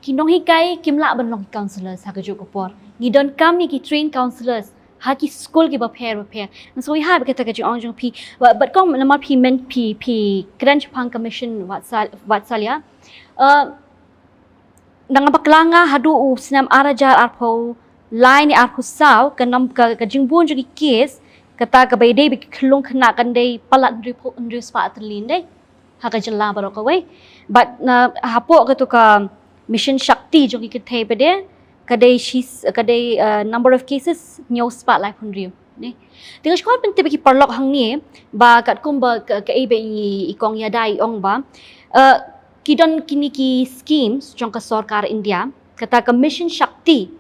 ki nonghikai kim lah ban long ki counsellors ha kajuh ka por. Ngi donkam ïa ki trained counsellors. ha ki skul kiba pher ba pher. Ngan sngewbha ba kata ka jingong jong phi. Ba, bad kong namar phi men phi, phi kren shaphang ka mission Vatsal-, Vatsalya. Uh, nang bakla nga haduh u snem ar hajar arphew lai ne arphew saw ka nam ka, ka jingbun jong ki case kata kaba ïadei bad ki khyllung khynnah kan dei palat hynriew phew, hynriew spah tylli dei. Ha ka jylla baroh kawei. Bad na hapoh katu ka Mission Shakti jong ki kynthei pat de ka dei shi, ka dei, uh, number of cases hynñiew spah laiphew hynriew. Ne. Te nga sngewbha pyntip ïa ki paralok hangne ba katkum ba ka, kaei ba i, i kong Ïada i ong ba, uh, ki don kine ki schemes jong ka sorkar India, kata ka Mission Shakti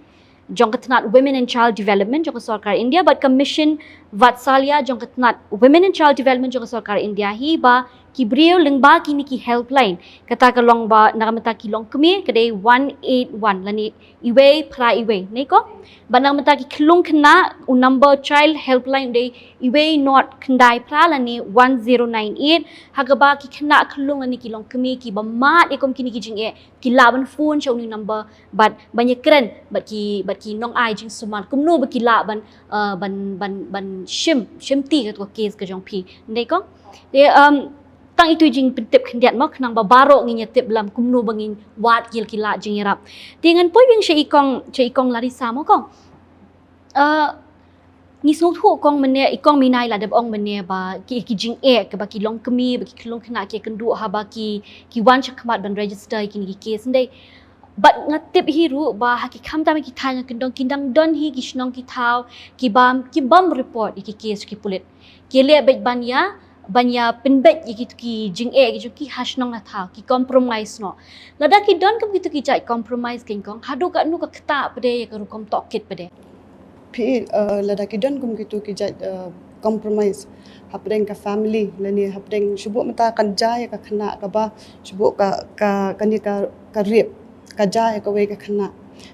jong ka tnat Women and Child Development jong ka sorkar India bad ka Mission Vatsalya jong ka tnat Women and Child Development jong ka sorkar India hi ba ki briew lyngba kine ki helpline, kata ka long ba na ka bynta ki longkmie ka dei one eight one lane iwei phra iwei, ne kong? Bad na ka bynta ki khyllung khynnah u number child helpline u dei iwei not khyndai phra lane one zero nine eight, ha kaba ki khynnah khyllung lane ki longkmie kiba mad ïa kum kine ki jingeh ki lah ban phone sha une u number bad ban ïakren bad ki, bad ki nongai jingsumar kumno ba ki lah ban, uh, ban, ban, ban shim, shimti katu ka case ka jong phi. Ndei kong? Te, um, tang itu i jingpyntip khyndiat mo khnang ba baroh ngin ïatip lem kumno ba ngin wad ïa ki lad jingïarap. Te ngan poi biang sha i kong, sha i kong Larissa mo kong. Uh, ngi sngewthuh kong mynne, i kong Minai la dep ong mynne ba ki, ki jingeh kaba ki longkmie, ba ki khyllung khynnah ki ïakynduh haba ki, ki wan shakhmat ban register ïa kine ki case ndei. Bad nga tip hi ruh ba ha ki khamtam ki thaiñ ha kyndong ki dang don hi ki shnong ki thaw ki bam, ki bam report ïa ki case ki pulit. Ki leh beit ban ïa, ban ïa pynbeit ïa kitu ki jingeh ki jong ki ha shnong ha thaw, ki compromise noh. Lada ki don kum kitu ki jait compromise kong, haduh katno ka ktah pat de ïa ka rukom tohkit pat de? Phi, uh, lada ki don kum kitu ki jait, uh, compromise hapdeng ka family lane hapdeng shu buh mynta kan jia ïa ka khynnah kaba shu buh ka, ka, kane ka, ka rape ka jia ïa kawei ka khynnah.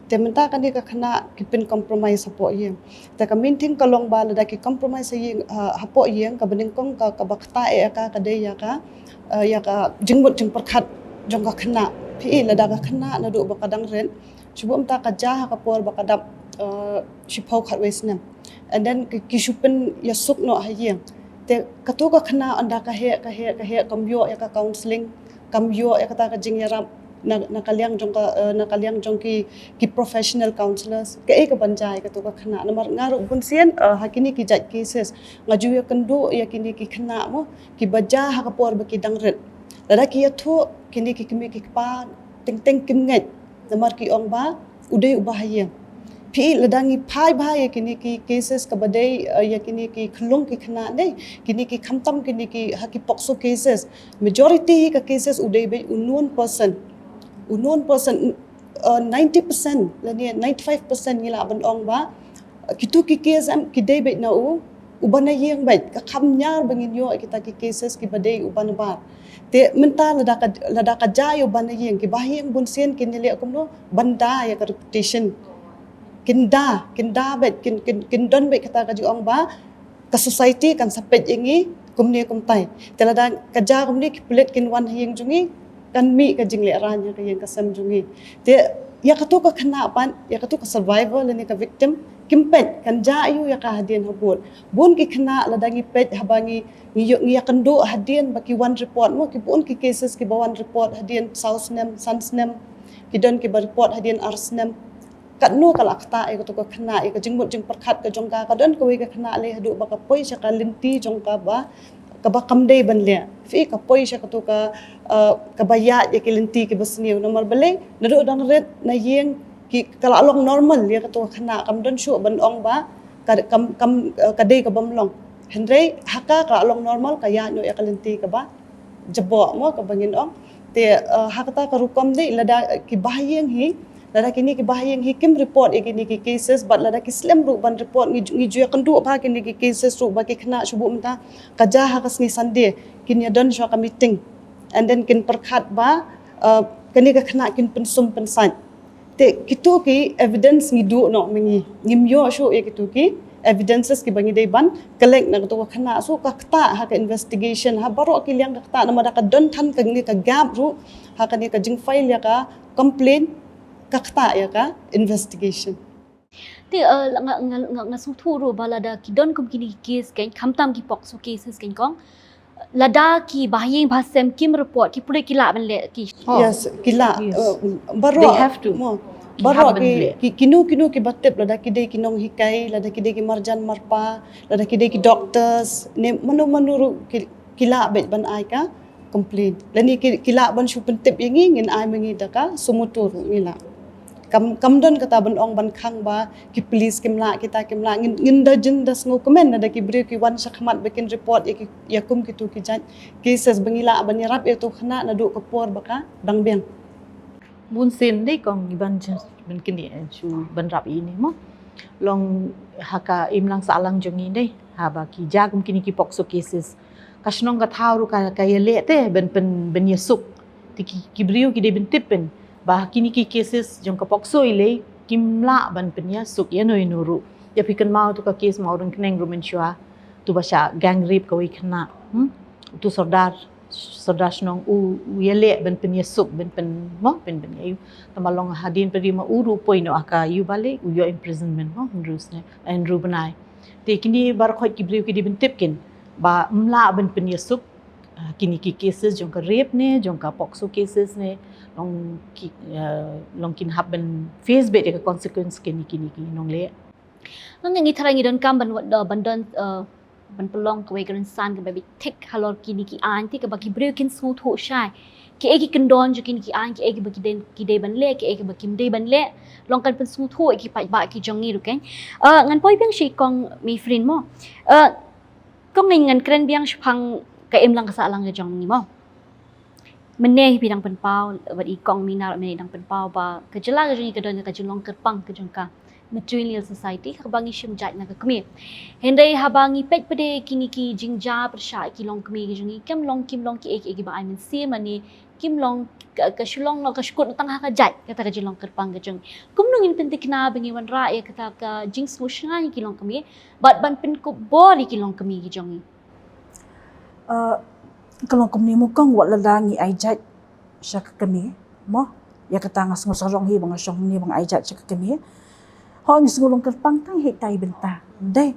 Te mynta kane ka khynnah ki pyn compromise hapoh ïing. Te ka main thing ka long ba lada ki compromise ha ïing, ha, hapoh ïing kaba nyngkong ka, kaba ktah eh ïa ka, ka dei ïa ka, uh, ïa ka jingmut jingpyrkhat jong ka khynnah. Phi lada ka khynnah naduh ba ka dang rit shu buh mynta ka jia ha ka por ba ka dap, uh, shiphew khatwei snem. And then ki, ki shu pyn ïasuk noh ha ïing. Te katu ka khynnah ynda ka heh, ka heh, ka heh kam ïoh ïa ka counselling, kam ïoh ïa kata ka jingïarap na, na ka liang jong ka, uh, na ka liang jong ki, ki professional counsellors. Kaei kaban jia ïa katu ka khynnah? Namar nga ruh bunsien, uh, ha kine ki jait cases nga ju ïakynduh ïa kine ki khynnah mo kiba jia ha ka por ba ki dang rit. Lada ki ïathuh kine ki kmie ki kpa teng teng kim ngeit. Namar ki ong ba u dei uba ha ïing. Phi lada ngi phai bha ïa kine ki cases kaba dei, uh, ïa kine ki khyllung ki khynnah ne, kine ki khamtam kine ki ha ki POCSO cases. Majority ka cases u dei beit u known person. U known person, uh, ninety percent lane ninety-five percent ngi lah ban ong ba kitu ki case em ki dei beit na u, uba na ïing beit, ka kham ñiar ba ngin ïoh kita ki cases kiba dei uba na bar. Te mynta lada ka, lada ka jia ïa uba na ïing, kiba ha ïing bunsien kin ïaleh kumno, ban da ïa ka reputation. Kin da, kin da beit, kin, kin, kin don beit kata ka jingong ba ka society kan sa peit ïa ngi kumne kumtai. Te lada ka jia kumne ki pulit kin wan ha ïing jong ngi, kan mih ka jinglehrain ha ka ïing ka sem jong ngi. Te ïa katu ka khynnah pat, ïa katu ka survivor lane ka victim, kim peit, kan jia aiu ïa ka hadien habud. Bun ki khynnah lada ngi peit haba ngi, ngi ïoh, ngi ïakynduh hadien ba ki wan report mo, ki bun ki cases kiba wan report hadien saw snem, san snem, ki don kiba report hadien ar snem. Katno ka la ktah ïa katu ka khynnah, ïa ka jingmut jingpyrkhat ka jong ka, ka don kawei ka khynnah lei haduh ba ka poi sha ka lynti jong ka ba, kaba kam dei ban leh. Phi ka poi sha katu ka, uh, kaba ïaid ïa ki lynti kiba sniew. Namar balei, naduh dang rit na ïing ki ka la long normal ïa katu ka khynnah, kam don shuh ban ong ba ka, kam, kam, uh, ka dei kabym long. Hynrei ha ka ka la long normal ka ïaid noh ïa ka lynti kaba jaboh mo kaba ngin ong. Te, uh, ha kata ka rukom dei lada, uh, kiba ha ïing hi, lada kine kiba ha ïing hi kim report ïa kine ki cases bad lada ki slem ruh ban report ngi, ngi ju ïakynduh bha kine ki cases ruh ba ki khynnah shu buh mynta ka jia ha ka sngi Sunday kin ïadon sha ka meeting. And then kin pyrkhat ba, uh, kane ka khynnah kin pynsum pynsait. Te kitu ki evidence ngi duh noh ma ngi. Ngim ïoh shuh ïa kitu ki evidences kiba ngi dei ban collect na katu ka khynnah. So ka ktah ha ka investigation, ha baroh ki liang ka ktah, namar da ka don than kane ka gap ruh ha kane ka jingfile ïa ka complaint, ka ktah ïa ka investigation. Te uh, nga nga nga nga sngewthuh ruh ba lada ki don kum kine ki case kein, khamtam ki POCSO cases kein kong, lada ki bahaïing bahasem kim report, ki pulit ki lah ban leh ki. Yes, ki lah. Yes. Uh, They baroh have to. Mo, Ki baroh hap ban ki, leh. Ki kinu kinu ki ba tip, lada ki dei ki nonghikai, lada ki dei ki marjan marpa, lada ki dei ki doctors, ne mano mano ruh ki, ki lah beit ban ai ka complain. Lane ki, ki lah ban shu pyntip ïa ngi, ngin ai ma ngi da ka sumatur ruh ngi lah. Kam kam don kata ban ong ban khang ba ki police kim lah, kita kim lah. Ngin ngin da jin da sngewkmen lada ki briew ki wan sha khmat ba kin report ïa ki, ïa kum kitu ki jait cases, ba ngi lah ban ïarap ïa utu u khynnah naduh ka por ba ka dang biang. Bun sien dei kong, ngi ban jan ban kine shu ban rap ïa ine mo. Long ha ka imlang sahlang jong ngi dei, haba ki jia kum kine ki POCSO cases, ka shnong ka thaw ruh ka ka ïaleh te ban pyn, ban ïasuk. Te ki, ki briew ki dei ban tip pyn ba kine ki cases jong ka POCSO i lei, kim lah ban pynïasuk ïano ïano ruh. Ïa phi kynmaw tu ka case ma u Ryngkneng ruh mynshuwa, tu ba shah gang rape kawei khynnah. Hmm? Tu sordar, sordar shnong u, u ïaleh ban pynïasuk, ban pyn mo, ban pyn ïa u. Tangba long hadien pat ma u ruh u poi noh ha ka ïew baliar, u ïoh imprisonment mo, hynriew snem, hynriew bnai. Te kine baroh khoit ki briew ki dei ban tip kin ba ym lah ban pynïasuk, ah, kine ki cases jong ka rape ne jong ka POCSO cases ne, long ki, ah, long kin hap ban face beit ïa ka consequence kine, kine ki nongleh. Nga ngi tharai ngi donkam ban, ban don, uh, ban pynlong kawei ka rynsan kaba bit thik halor kine ki aiñ, te kaba ki briew kin sngewthuh shai kiei ki kyndon jong kine ki aiñ, kiei kiba ki dei, ki dei ban leh, kiei kiba kim dei ban leh. Long kan pynsngewthuh ïa ki paidbah ki jong ngi ruh kein. Uh, ngan poi biang sha i kong Mifrin mo. Uh, kong, ngan, ngan kren biang shaphang ka imlang ka sahlang ka jong ngi mo. Mynne hi phi dang pynpaw, bad i kong Mina mynne dang pynpaw ba ka jylla ka jong ngi ka don ka jinglong kyrpang ka jong ka matrilineal society, ha kaba ngi shim jait na ka kmie. Hynrei haba ngi peit pat de kine ki jingjia pyrshah ki longkmie ki jong ngi, kim long, kim long kiei kiei kiba ai mynsiem, lane kim long ka, ka shu long, long ka shu kut tang ha ka jait kata ka jinglong kyrpang ka jong ngi. Kumno ngin pyntikna ba ngin wanrah ïa kata ka jingsngewsynei ki longkmie bad ban pynkup bor ïa ki longkmie ki jong ngi? Uh, ka long kumne mo kong, wat lada ngi ai jait sha ka kmie mo, ïa kata nga sngew sarong hi ba nga shong hangne ba nga ai jait sha ka kmie. Ho, ngi sngew long kyrpang tang hi ita i bynta. Dei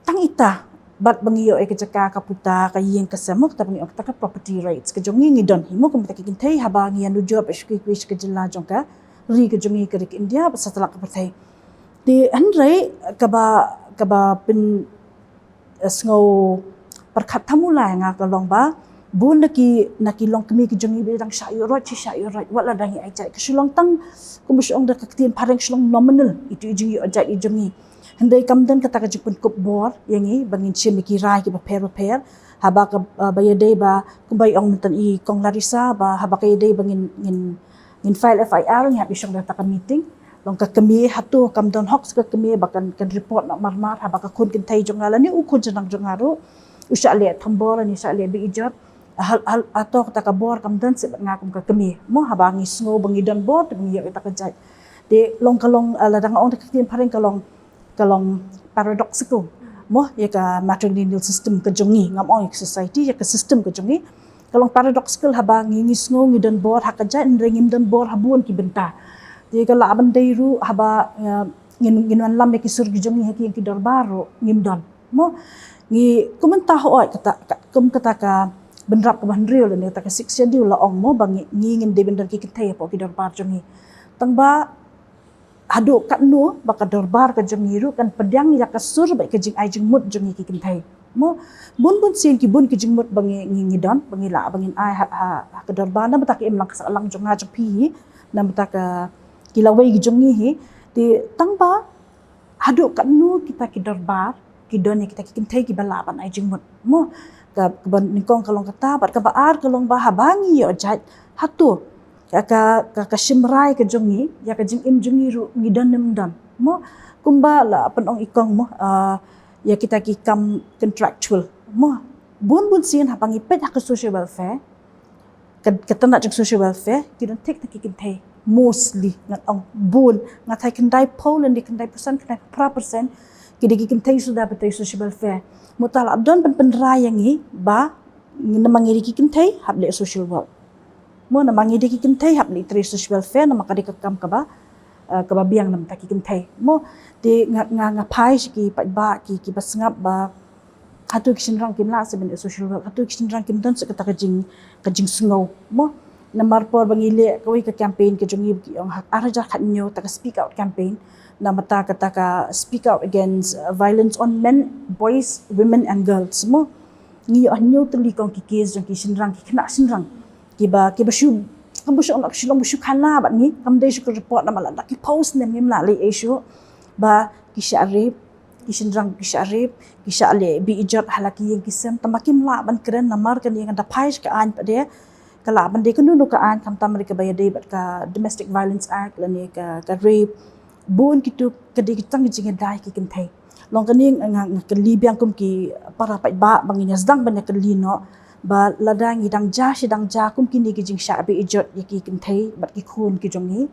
tang ita, bad ba ngi ïoh ïa ka jaka ka puta, ka ïing ka sem mo, kata ba ngi ong kata ka property rights ka jong ngi ngi don hi mo, kumta ki kynthei, haba ngi ïanujor bad shu kiew sha ka jylla jong ka ri ka jong ngi ka ri ka India bad satlak ka pyrthei. Te hynrei kaba, kaba pyn, eh, sngew pyrkhat thamula ïa nga ka long ba bun na ki, na ki longkmie ki jong ngi ba dang shah ïoh roit, shi shah ïoh roit wat lada ngi ai jait. Ka shu long tang, kumba shu ong da ka ktien phareng, shu long nominal itu i jingïoh jait i jong ngi. Hynrei kam don kata ka jingpynkup bor ïa ngi ba ngin shim ïa ki rai kiba pher ba pher. Haba ka, eh, ba ïadei ba, kumba i ong mynta i kong Larissa, ba haba ka ïadei ba ngin, ngin, ngin file F I R, ngi hap ïashong da kata ka meeting. Long ka kmie hato kam don hok sa ka kmie ba kan, kan report noh mar mar, haba ka khun kynthei jong nga lane u khun shynrang jong nga ruh u shah leh thombor lane u shah leh beh ijot. Hal, hal, hato kata ka bor kam don seh bad nga kum ka kmie mo, haba ngi sngew ba ngi don bor te ba ngi ïoh ïa kata ka jait. Te long ka long, eh, lada nga ong da ka ktien phareng ka long, ka long paradoxical mo, ïa ka matrilineal system ka jong ngi, ngam ong ïa ka society, ïa ka system ka jong ngi. Ka long paradoxical, haba ngi, ngi sngew ngi don bor ha ka jait, hynrei ngim don bor ha bun ki bynta. Te ka lah ban dei ruh haba, eh, ngin, ngin wanlam ïa ki sur ki jong ngi ha ki, ïa ki dorbar ruh ngim don mo. Ngi, kum mynta, hooid, kata ka, kum kata ka bynrap kaba hynriew lane kata ka Sixth Schedule la ong mo ba ngi, ngi ngin dei ban don ki kynthei hapoh ki dorbar jong ngi. Tangba haduh katno ba ka dorbar ka jong ngi ruh kan pdiang ïa ka sur bad ka jingai jingmut jong ngi ki kynthei mo. Bun bun sien ki bun ki jingmut ba ngi, ngi, ngi don, ba ngi lah ba ngin ai ha, ha, ha ka dorbar, namar kata ka imlang ka sahlang jong nga jong phi hi, namar kata ka, ki lawei ki jong ngi hi. Te tangba haduh katno kita ki dorbar ki don ïa kita ki kynthei kiba lah ban ai jingmut mo. Ka, kaba nyngkong ka long kata, bad kaba ar ka long ba haba ngi ïoh jait, hato ka, ka, ka, ka shim rai ka jong ngi, ïa ka jingim jong ngi ruh ngi don ne ym don mo. Kumba la pynong i kong mo, ah, ïa kita ki kam contractual mo. Bun bun sien haba ngi peit ha ka social welfare, ka, ka tnat jong social welfare ki don thik na ki kynthei. Mostly, ngan ong bun, nga tharai khyndai phew lane khyndai percent, khyndai phra percent ki dei ki kynthei suda ba trei social welfare. Mo, ta la don ban pynrai ïa ngi ba namar ngi dei ki kynthei hap leh social work mo, namar ngi dei ki kynthei hap leh trei social welfare, namar ka dei ka kam kaba uh, kaba biang namar ki kynthei. Mo, te nga, nga, nga phai sha ki paidbah ki, kiba sngap ba hato ki shynrang kim lah shuh ban social work, hato ki shynrang kim don shuh kata ka jing, ka jingsngew. Mo, namar por ba ngi leh kawei ka campaign ka jong ngi ba ki ong ha ar hajar khathynñiew, kata ka speak out campaign. Namar kata ka speak out against, uh, violence on men, boys, women and girls. Mo, ngi ïoh hynñiew tylli kong ki case jong ki shynrang, ki khynnah shynrang kiba, kiba shu, kam ba shu, shu long ba shu khana bad ngi, kam dei shu ka report namar lada ki post ne ngim lah leh ei shuh ba ki shah rape, ki shynrang ki shah rape, ki shah leh beh ijot ha la ki ïing ki sem, tangba kim lah ban kren namar kane. Ngan da phai sha ka aiñ pat de, ka lah ban dei kano kano ka aiñ, khamtam re kaba ïadei bad ka Domestic Violence Act lane ka, ka rape. Bun kitu ka dei ki tang ki jingïada ïa ki kynthei. Long kane nga, nga, nga kylli biang kum ki para paidbah ba ngin ïa sdang ban ïa kylli noh ba lada ngi dang jia shi dang jia kum kine ki jingshah beh ijot ïa ki kynthei bad ki khun ki jong ngi,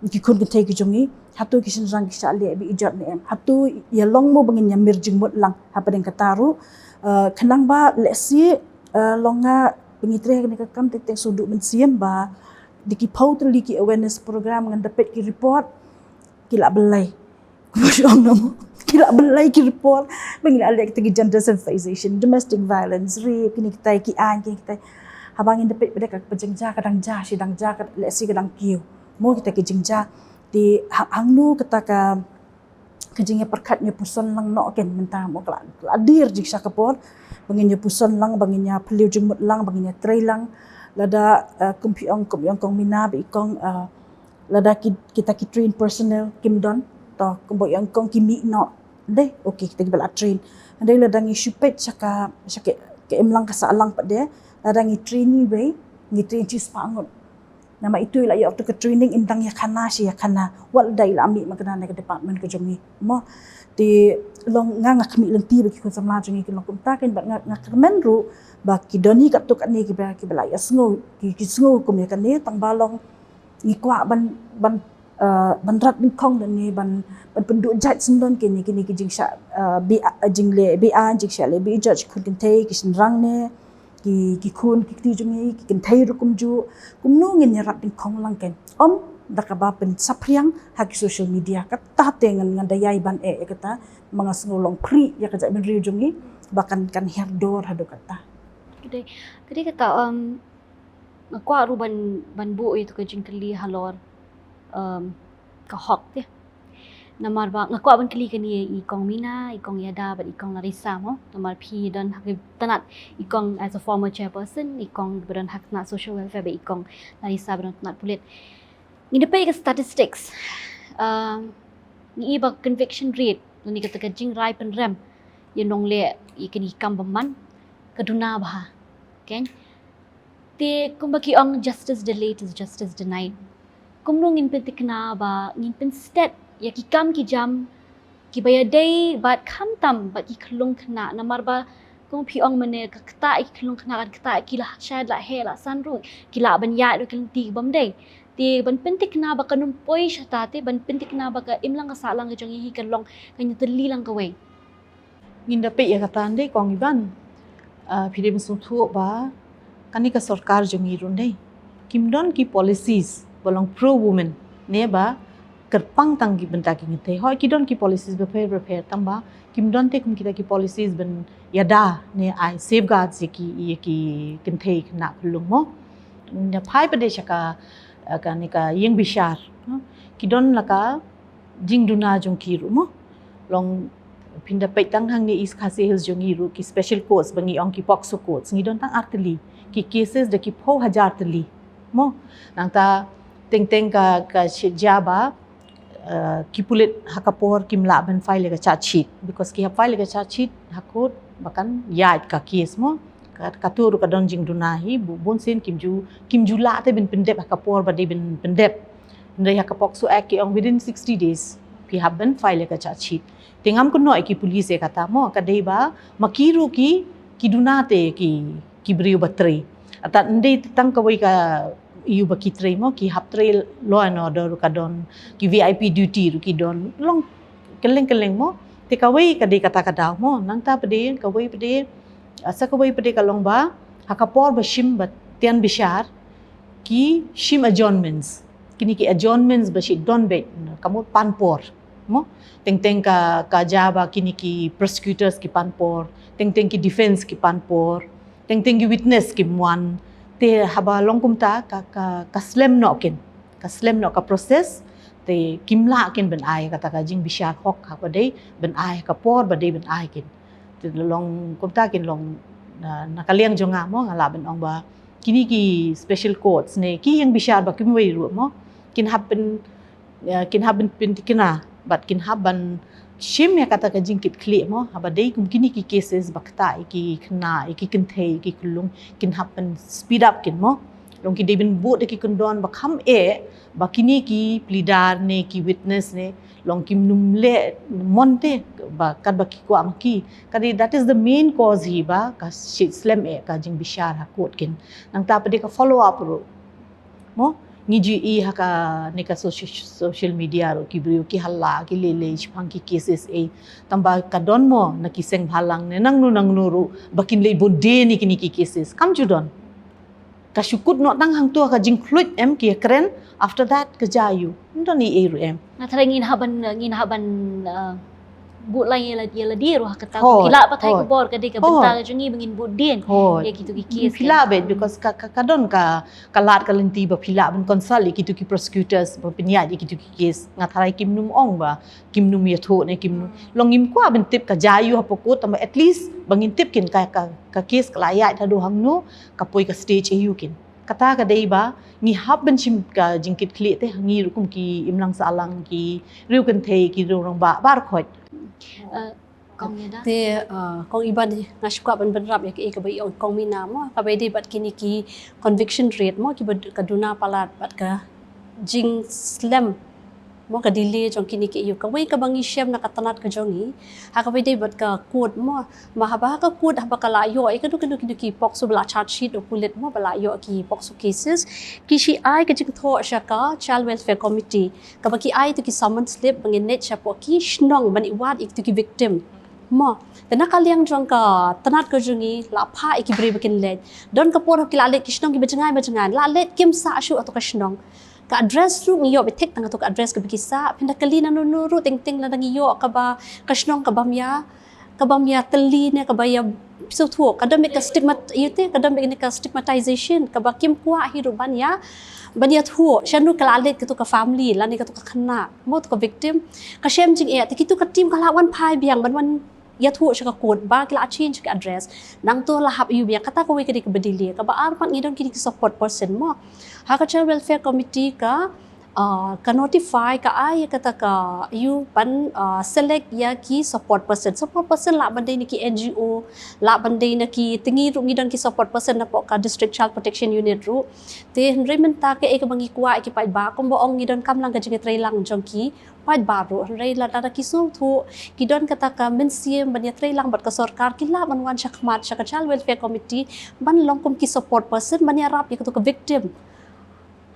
ki khun kynthei ki jong ngi, hato ki shynrang ki shah leh beh ijot ne em? Hato ïa long mo ba ngin ïa mir jingmut lang hapdeng kata ruh? Uh, khnang ba lehse, uh, long nga ba ngi trei kane ka kam teng teng shu duh mynsiem ba da ki phew tylli ki awareness program ngan da peit ki report ki la blei. Kumba shu ong na mo, ki la blei ki report ba ngi la leh kita ki gender sensitization, domestic violence, rape, kine kita ki aiñ, kine kita. Haba ngin da peit pat de ka jingjia ka dang jia shi dang jia, ka lehse ka dang kiew mo kita ki jingjia. Te ha, hangno kata ka, ka jingïapyrkhat ïa puson lang noh ken mynta mo, ka la, ka la dier jingshah ka por ba ngin ïa puson lang, ba ngin ïa phylliew jingmut lang, ba ngin ïa trei lang. Lada, uh, kum phi ong, kum ong kong Mina ba i kong, uh, lada ki, kita ki train personnel kim don, to kumba ong kong ki mih noh. Dei, okay, kita kiba la train. Dei, lada ngi shu peit sha ka, sha ka, ka imlang ka sahlang pat de, lada ngi train iwei, ngi train shispah ngut. Namar itu i la ïoh tu ka training, im dang ïa khana shi ïa khana. Wat lada i la mih ma kane ka department ka jong ngi. Mo, te long nga, nga khmih lynti ba ki khun samla jong ngi ki long kumta ken, bad nga, nga kyrmen ruh ba ki don hi katto katne kiba, kiba la ïa sngew, ki, ki sngew kum ïa kane, tangba long ngi kwah ban, ban, uh, ban rat nyngkong lane ban, ban pynduh jait syndon kine, kine ki jingshah, uh, beh, uh, jingleh beh, uh, jingshah leh beh ijot sha ki khun kynthei, ki shynrang ne ki, ki khun ki kti jong ngi, ki kynthei ruh kumjuh. Kumno ngin ïa rat nyngkong lang ken? Ym da kaba pynsaphriang ha ki social media. Kata te ngan, ngan da ïai ban eh ïa kata, ma nga sngew long phrieh ïa ka jaitbynriew jong ngi ba kan, kan hiar dor haduh katta. Ka dei, ka dei kata, um, nga kwah ruh ban, ban buh ïa tu ka jingkylli halor, um, ka hok te. Namar ba nga kwah ban kylli kane ïa i kong Mina, i kong Ïada bad i kong Larissa mo. Namar phi don ha ka tnat, i kong as a former chairperson, i kong ba don ha ka tnat social welfare bad i kong Larissa ba don tnat pulit. Ngin da peit ka statistics. Um, ngi i ba conviction rate, lane kata ka jingrai pynrem ïa nongleh ïa kine ki kam bymman, ka duna bha. Okay? Te kumba ki ong, justice delayed is justice denied. Kumno ngin pynthikna ba ngin pynsted ïa ki kam ki jam kiba ïadei bad khamtam bad ki khyllung khynnah, namar ba kum phi ong mynne ka ktah ïa ki khyllung khynnah, ka ktah ïa ki la shad la heh la san ruh, ki lah ban ïaid ruh ki lynti bym dei. Te ban pynthikna ba kan ym poi shata, te ban pynthikna ba ka imlang ka sahlang ka jong ngi hi kan long, kan ïatylli lang kawei. Ngin da peit ïa kata ndei kong Iban. Ah, phi dei ban sngewthuh ba kane ka sorkar jong ngi ruh ndei kim don ki policies ba long pro women ne ba kyrpang tang ki bynta ki kynthei. Hooid ki don ki policies bapher bapher, tangba kim don te kum kita ki policies ban ïada ne ai safeguards ïa ki, ïa ki kynthei khynnah khyllung mo. Ngin da phai pat de sha ka, ah, kane ka ïing bishar, no? Ki don la ka jingduna jong ki ruh mo. Long phin da peit tang hangne East Khasi Hills jong ngi ruh, ki special courts ba ngi ong ki POCSO courts, ngi don tang ar tylli ki cases da ki phew hajar tylli mo. Nangta teng teng ka, ka shit jia ba, eh, ki pulit ha ka por kim lah ban file ïa ka charge sheet, because ki hap file ïa ka charge sheet ha court ba kan ïaid ka case mo. Ka, kato ruh ka don jingduna hi, bu-, bun sien kim ju, kim ju lah te ban pyndep ha ka por ba dei ban pyndep. Hynrei ha ka POCSO Act ki ong within sixty days phi hap ban file ïa ka charge sheet. Te ngam kynnoh ïa ki police ïa kata mo, ka dei ba ma ki ruh ki, ki duna te ki, ki briew ba trei. Artat ym dei tang kawei ka ïa ba ki trei mo, ki hap trei law and order ruh ka don, ki V I P duty ruh ki don, long kylleng kylleng mo. Te kawei ka dei kata ka daw mo, nangta pat de kawei pat de, ah, sa kawei pat de ka long ba ha ka por ba shim ba tian bishar ki shim adjournments. Kini ki adjournments ba shi don beit, ka mut pan por. Mo? Teng teng ka, ka jia ba kini ki prosecutors ki pan por, teng teng ki defense ki pan por, teng teng ki witness kim wan. Te haba long kumta ka, ka, ka slem noh kin. Ka slem noh ka process. Te kim lah kin ban ai kata ka jingbishar hok ha kaba dei ban ai, ka por ba dei ban ai kin. Te long kumta kin long, na, na ka liang jong nga mo, nga lah ban ong ba kini ki special courts ne ki ïing bishar ba kim wei ruh mo, kin hap ban, eh, kin hap ban pyntikna bad kin hap ban shim ïa kata ka jingkitkhlieh mo, haba dei kum kini ki cases ba ktah ïa ki khynnah, ïa ki kynthei, ïa ki khyllung, kin hap ban speed up kin mo. Long ki dei ban bud ïa ki kyndon ba kham eh ba kini ki pleader ne ki witness ne long kim nym leh mon te ba katba ki kwah ma ki. Ka dei, that is the main cause hi ba ka shi slem eh ka jingbishar ha court kin. Nangta pat dei ka follow up ruh. Mo, ngi ju i ha kane ka soci-, social media ruh ki briew ki halla ki lei lei shaphang ki cases eh. Tangba ka don mo na ki seng bhalang ne nangno nangno ruh ba kin leit bud dien ïa kini ki cases. Kam ju don. Ka shu kut noh tang hangto ka jingkhluit em ki ïakren, after that ka jia aiu. Ym don ei ei ruh em. Nga tharai ngin hap ban, ngin hap ban, uh, bud lai ïa la, ïa lade ruh ha kata. Hooid, ki lah pathai khubor, ka dei ka bynta ka jong ngi ba ngin bud dien ïa kito ki case. Phi lah beit, because ka, ka, ka don ka, ka lad ka lynti ba phi lah ban consult ïa kito ki prosecutors ba pynïaid ïa kito ki case. Nga tharai kim nym ong ba kim nym ïathuh ne kim nym. Long ngim kwah ban tip ka jia aiu hapoh court, tangba at least ba ngin tip kin ka, ka, ka case ka la ïaid haduh hangno, ka poi ka stage aiu kin. Kata ka dei ba ngi hap ban shim ka jingkitkhlieh te ha ngi ruh kum ki imlang sahlang, ki riew kynthei, ki riew rangbah baroh khoit. Uh, Kong Ida. Te, uh, Kong Iban, nga shu kwah ban bynrap ïa kaei kaba i ong Kong Mina mo, kaba ïadei bad kini ki conviction rate mo, kiba d-, ka duna palat bad ka jingslem mo, ka delay jong kini ki aiu. Kawei kaba ngi shem na ka tnat ka jong ngi ha kaba ïadei bad ka court mo, ma haba ha ka court haba ka la ïoh ïa kano kano kino ki POCSO ba la charge sheet u pulit mo, ba la ïoh ki POCSO cases, ki shi ai ka jingthoh sha ka Child Welfare Committee, kaba ki ai ïa kito ki summons slip ba ngin leit shapoh ki shnong ban ïa wad ïa kito ki victim mo. Te na ka liang jong ka tnat ka jong ngi la phah ïa ki briew ba kin leit. Don ka por ki la leit ki shnong kiba jngai ba jngai, la leit kim sah shuh hato ka shnong. Ka address ruh ngi ïoh beit thik tang hato ka address kaba ki sah, phin da kylli nangno nangno ruh, teng teng lada ngi ïoh kaba, ka shnong kabym ïa, kabym ïatylli ne kaba ïa, phi sngewthuh, ka don beit ka stigma, ïa te, ka don beit ka stigmatization kaba kim kwah hi ruh ban ïa, ban ïathuh shano ka la leit kato ka family lane kato ka khynnah mo, to ka victim. Ka shem jingeh, te kito ka team ka la wan phai biang ban wan ïathuh sha ka court ba ki la change ka address. Nangto la hap aiu biang, kata kawei ka dei kaba delay. Kaba ar pat ngi don kini ki support person mo. Ha ka Child Welfare Committee ka, uh, ka notify, ka ai ïa kata ka aiu ban, uh, select ïa ki support person. Support person lah ban dei na ki NGO, lah ban dei na ki, te ngi ruh ngi don ki support person napoh ka District Child Protection Unit ruh. Te hynrei mynta kaei kaba ngi kwah ïa ki paidbah, kumba ong ngi donkam lang ka jingïatreilang jong ki paidbah ruh. Hynrei lada ki sngewthuh, ki don kata ka mynsiem ban ïatreilang bad ka sorkar, ki lah ban wan shakhmat sha ka Child Welfare Committee ban long kum ki support person ban ïarap ïa kato ka victim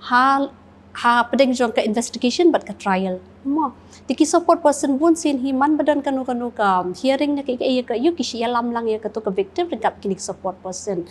ha, ha pdeng jong ka investigation bad ka trial mo. Te ki support person bun sien hi, man ba don kano kano ka hearing ne kaei kaei ïa ka aiu, ki shu ïalam lang ïa kato ka victim ryngkat kini ki support person.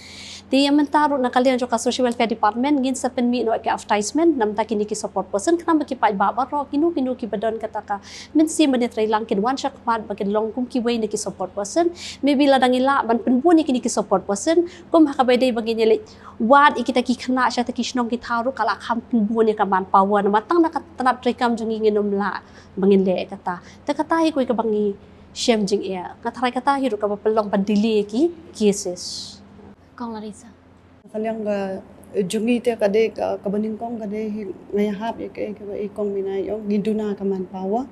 Te ïa mynta ruh na ka liang jong ka Social Welfare Department ngin sa pynmih noh ïa ka advertisement na bynta kini ki support person, khnang ba ki paidbah baroh, kino kino kiba don kata ka mynsiem ban ïatreilang, kin wan shakhmat ba kin long kum kiwei na ki support person. Maybe lada ngi lah ban pynbun ïa kini ki support person, kum ha kaba ïadei ba ngin ïaleit wad ïa kita ki khynnah sha kita ki shnong ki thaw ruh, ka la kham pynbun ïa ka manpower, namar tang na ka tnat treikam jong ngi ngin ym lah ba ngin leh ïa kata. Te kata hi kawei kaba ngi shem jingeh. Nga tharai kata hi ruh kaba pynlong ban delay ïa ki cases. Kong Larissa. Ka liang ka, eh, jong ngi te ka dei ka, kaba nyngkong ka dei hi, nga ïahap ïa kaei kaba i Kong Mina i ong, ngi duna ka manpower.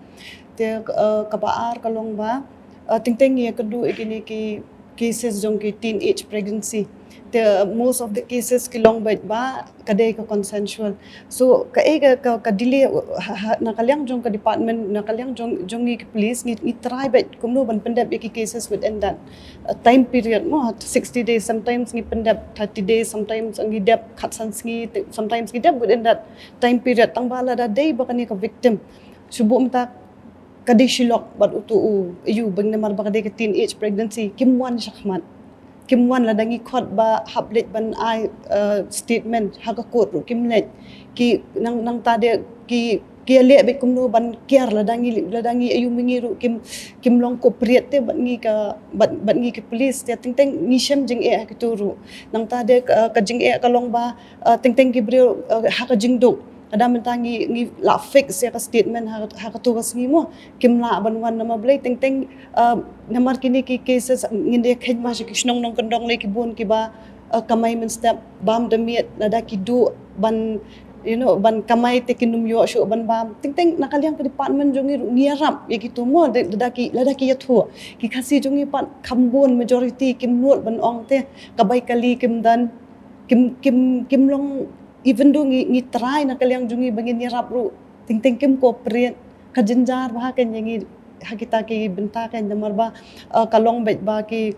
Te, eh, kaba ar ka long ba, eh, teng teng ngi ïakynduh ïa kine ki cases jong ki teenage pregnancy. Te, eh, most of the cases ki long beit ba ka dei ka consensual. So kaei ka, ka, ka delay, ha, ha, na ka liang jong ka department, na ka liang jong, jong ngi ki police, ngi, ngi try beit kumno ban pyndep ïa ki cases within that, uh, time period mo, sixty days, sometimes ngi pyndep thirty days, sometimes ngi dep khatsan sngi, sometimes ngi dep within that time period. Tang ba lada dei ba kane ka victim, shu buh mynta ka dei shi lok bad uto u aiu, ba namar ba ka dei ka teenage pregnancy, kim wan shakhmat. kim wan lada ngi khot ba hap leit ban ai, eh, statement ha ka court ruh kim leit. Ki nang, nangta de ki, ki ïaleh beit kumno ban kiar lada ngi, lada ngi aïu ma ngi ruh kim, kim long cooperate te bad ngi ka, bad, bad ngi ki police te. Teng teng ngi shem jingeh ha kitu ruh. Nangta de ka, ka jingeh ka long ba, eh, teng teng ki briew, eh, ha ka jingduk, ka dang mynta ngi, ngi la fix ïa ka statement ha, ha katu ka sngi mo, kim lah ban wan namar balei? Teng teng, eh, namar kine ki cases ngin da kheiñ ma sha ki shnong nongkyndong lei ki bun kiba, eh, kamai mynstep bam da miet, lada ki duh ban, you know, ban kamai te kin ym ïoh shuh ban bam. Teng teng na ka liang ka department jong ngi ruh ngi ïarap ïa kitu mo, de, lada ki, lada ki ïathuh. Ki Khasi jong ngi pat kham bun, majority kim nud ban ong te, ka bai kali kim don, kim, kim, kim long, even though ngi, ngi try na ka liang jong ngi ba ngin ïarap ruh, teng teng kim cooperate. Ka jynjar bha kein ïa ngi ha kita ki bynta kein, namar ba, eh, ka long beit ba ki,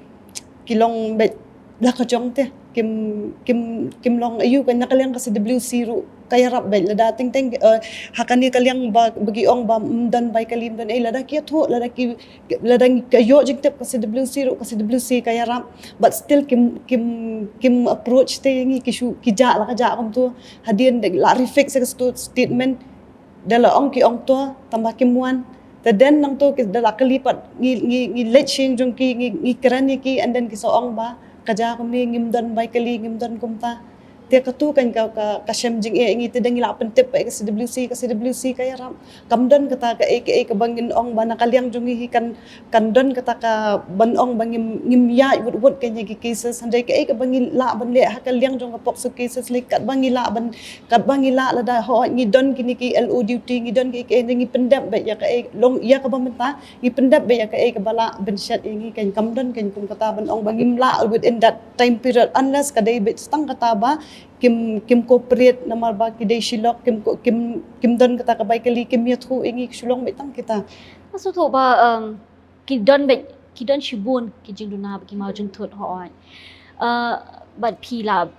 ki long beit la ka jong te, kim, kim, kim long aïu kein. Na ka liang ka C W C ruh ka ïarap beit lada teng teng, eh, ha kane ka liang ba, ba ki ong ba ym don bai kali, ym don ei, lada ki ïathuh, lada ki, lada ka ïoh jingtip ka C W C ruh, ka C W C ka ïarap. But still kim, kim, kim approach te ïa ngi, ki shu, ki jah la ka jah kumtu. Hadien da la refix ïa ka stu-, statement, da la ong ki ong to, tangba kim wan. Te den nangto ki da la kylli pat, ngi, ngi, ngi leit sha ïing jong ki, ngi, ngi kren ïa ki, and then ki sa ong ba ka jia kumne, ngim don bai kali, ngim don kumta. Te katu kein ka, ka, ka shem jingeh ïa ngi. Te da ngi la pyntip pat ïa ka C W C, ka C W C ka ïarap. Kam don kata kaei kaei kaba ngin ong ba na ka liang jong ngi hi kan, kan don kata ka ban ong ba ngim, ngim ïaid wut wut kein ïa ki cases. Hynrei kaei kaba ngi lah ban leh ha ka liang jong ka POCSO cases, lei katba ngi lah ban, katba ngi lah, lada hooid ngi don kine ki L O duty, ngi don ki, ki, ngi pyndep beit ïa kaei long, ïa kaba mynta ngi pyndep beit ïa kaei kaba lah ban shet ïa ngi kein. Kam don kein kum kata ban ong ba ngim lah within that time period, unless ka dei beit tang kata ba kim, kim cooperate namar ba ki dei shi lok, kim ko-, kim, kim don kata ka bai kali, kim ïathuh ïa ngi, ki shu long beit tang kita. Nga sngewthuh ba, um, ki don beit, ki don shibun ki jingduna bad ki maw jingthut, hooid. Uh, bad phi la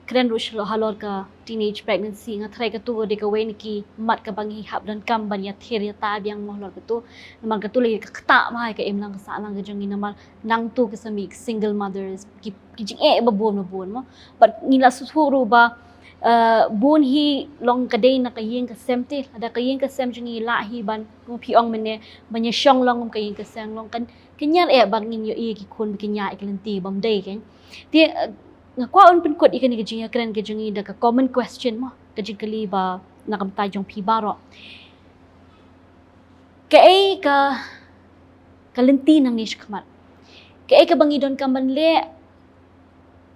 kren ruh shalor halor ka teenage pregnancy, nga tharai katu ka dei kawei na ki mat kaba ngi hap donkam ban ïathir ïatai biang mo halor katu. Namar katu lei ka ktah bha ïa ka imlang ka sahlang ka jong ngi, namar nangtu ki sa mih single mothers, ki, ki jingeh ba bun ba bun mo. Bad ngi la sngewthuh ruh ba, uh, bun hi long ka dei na ka ïing ka sem te, lada ka ïing ka sem jong ngi lah hi ban, kum phi ong mynne, ban ïashong long kum ka ïing ka sem, long kan, kan ïar eh ba ngin ïohi ïa ki khun ba kin ïaid ïa ki lynti bym dei kein. Te, uh, nga kwah un pynkut ïa kane ka jingïakren ka jong ngi da ka common question mo, ka jingkylli ba na ka bynta jong phi baroh. Kaei ka, ka lynti nangne shakhmat? Kaei kaba ngi donkam ban leh?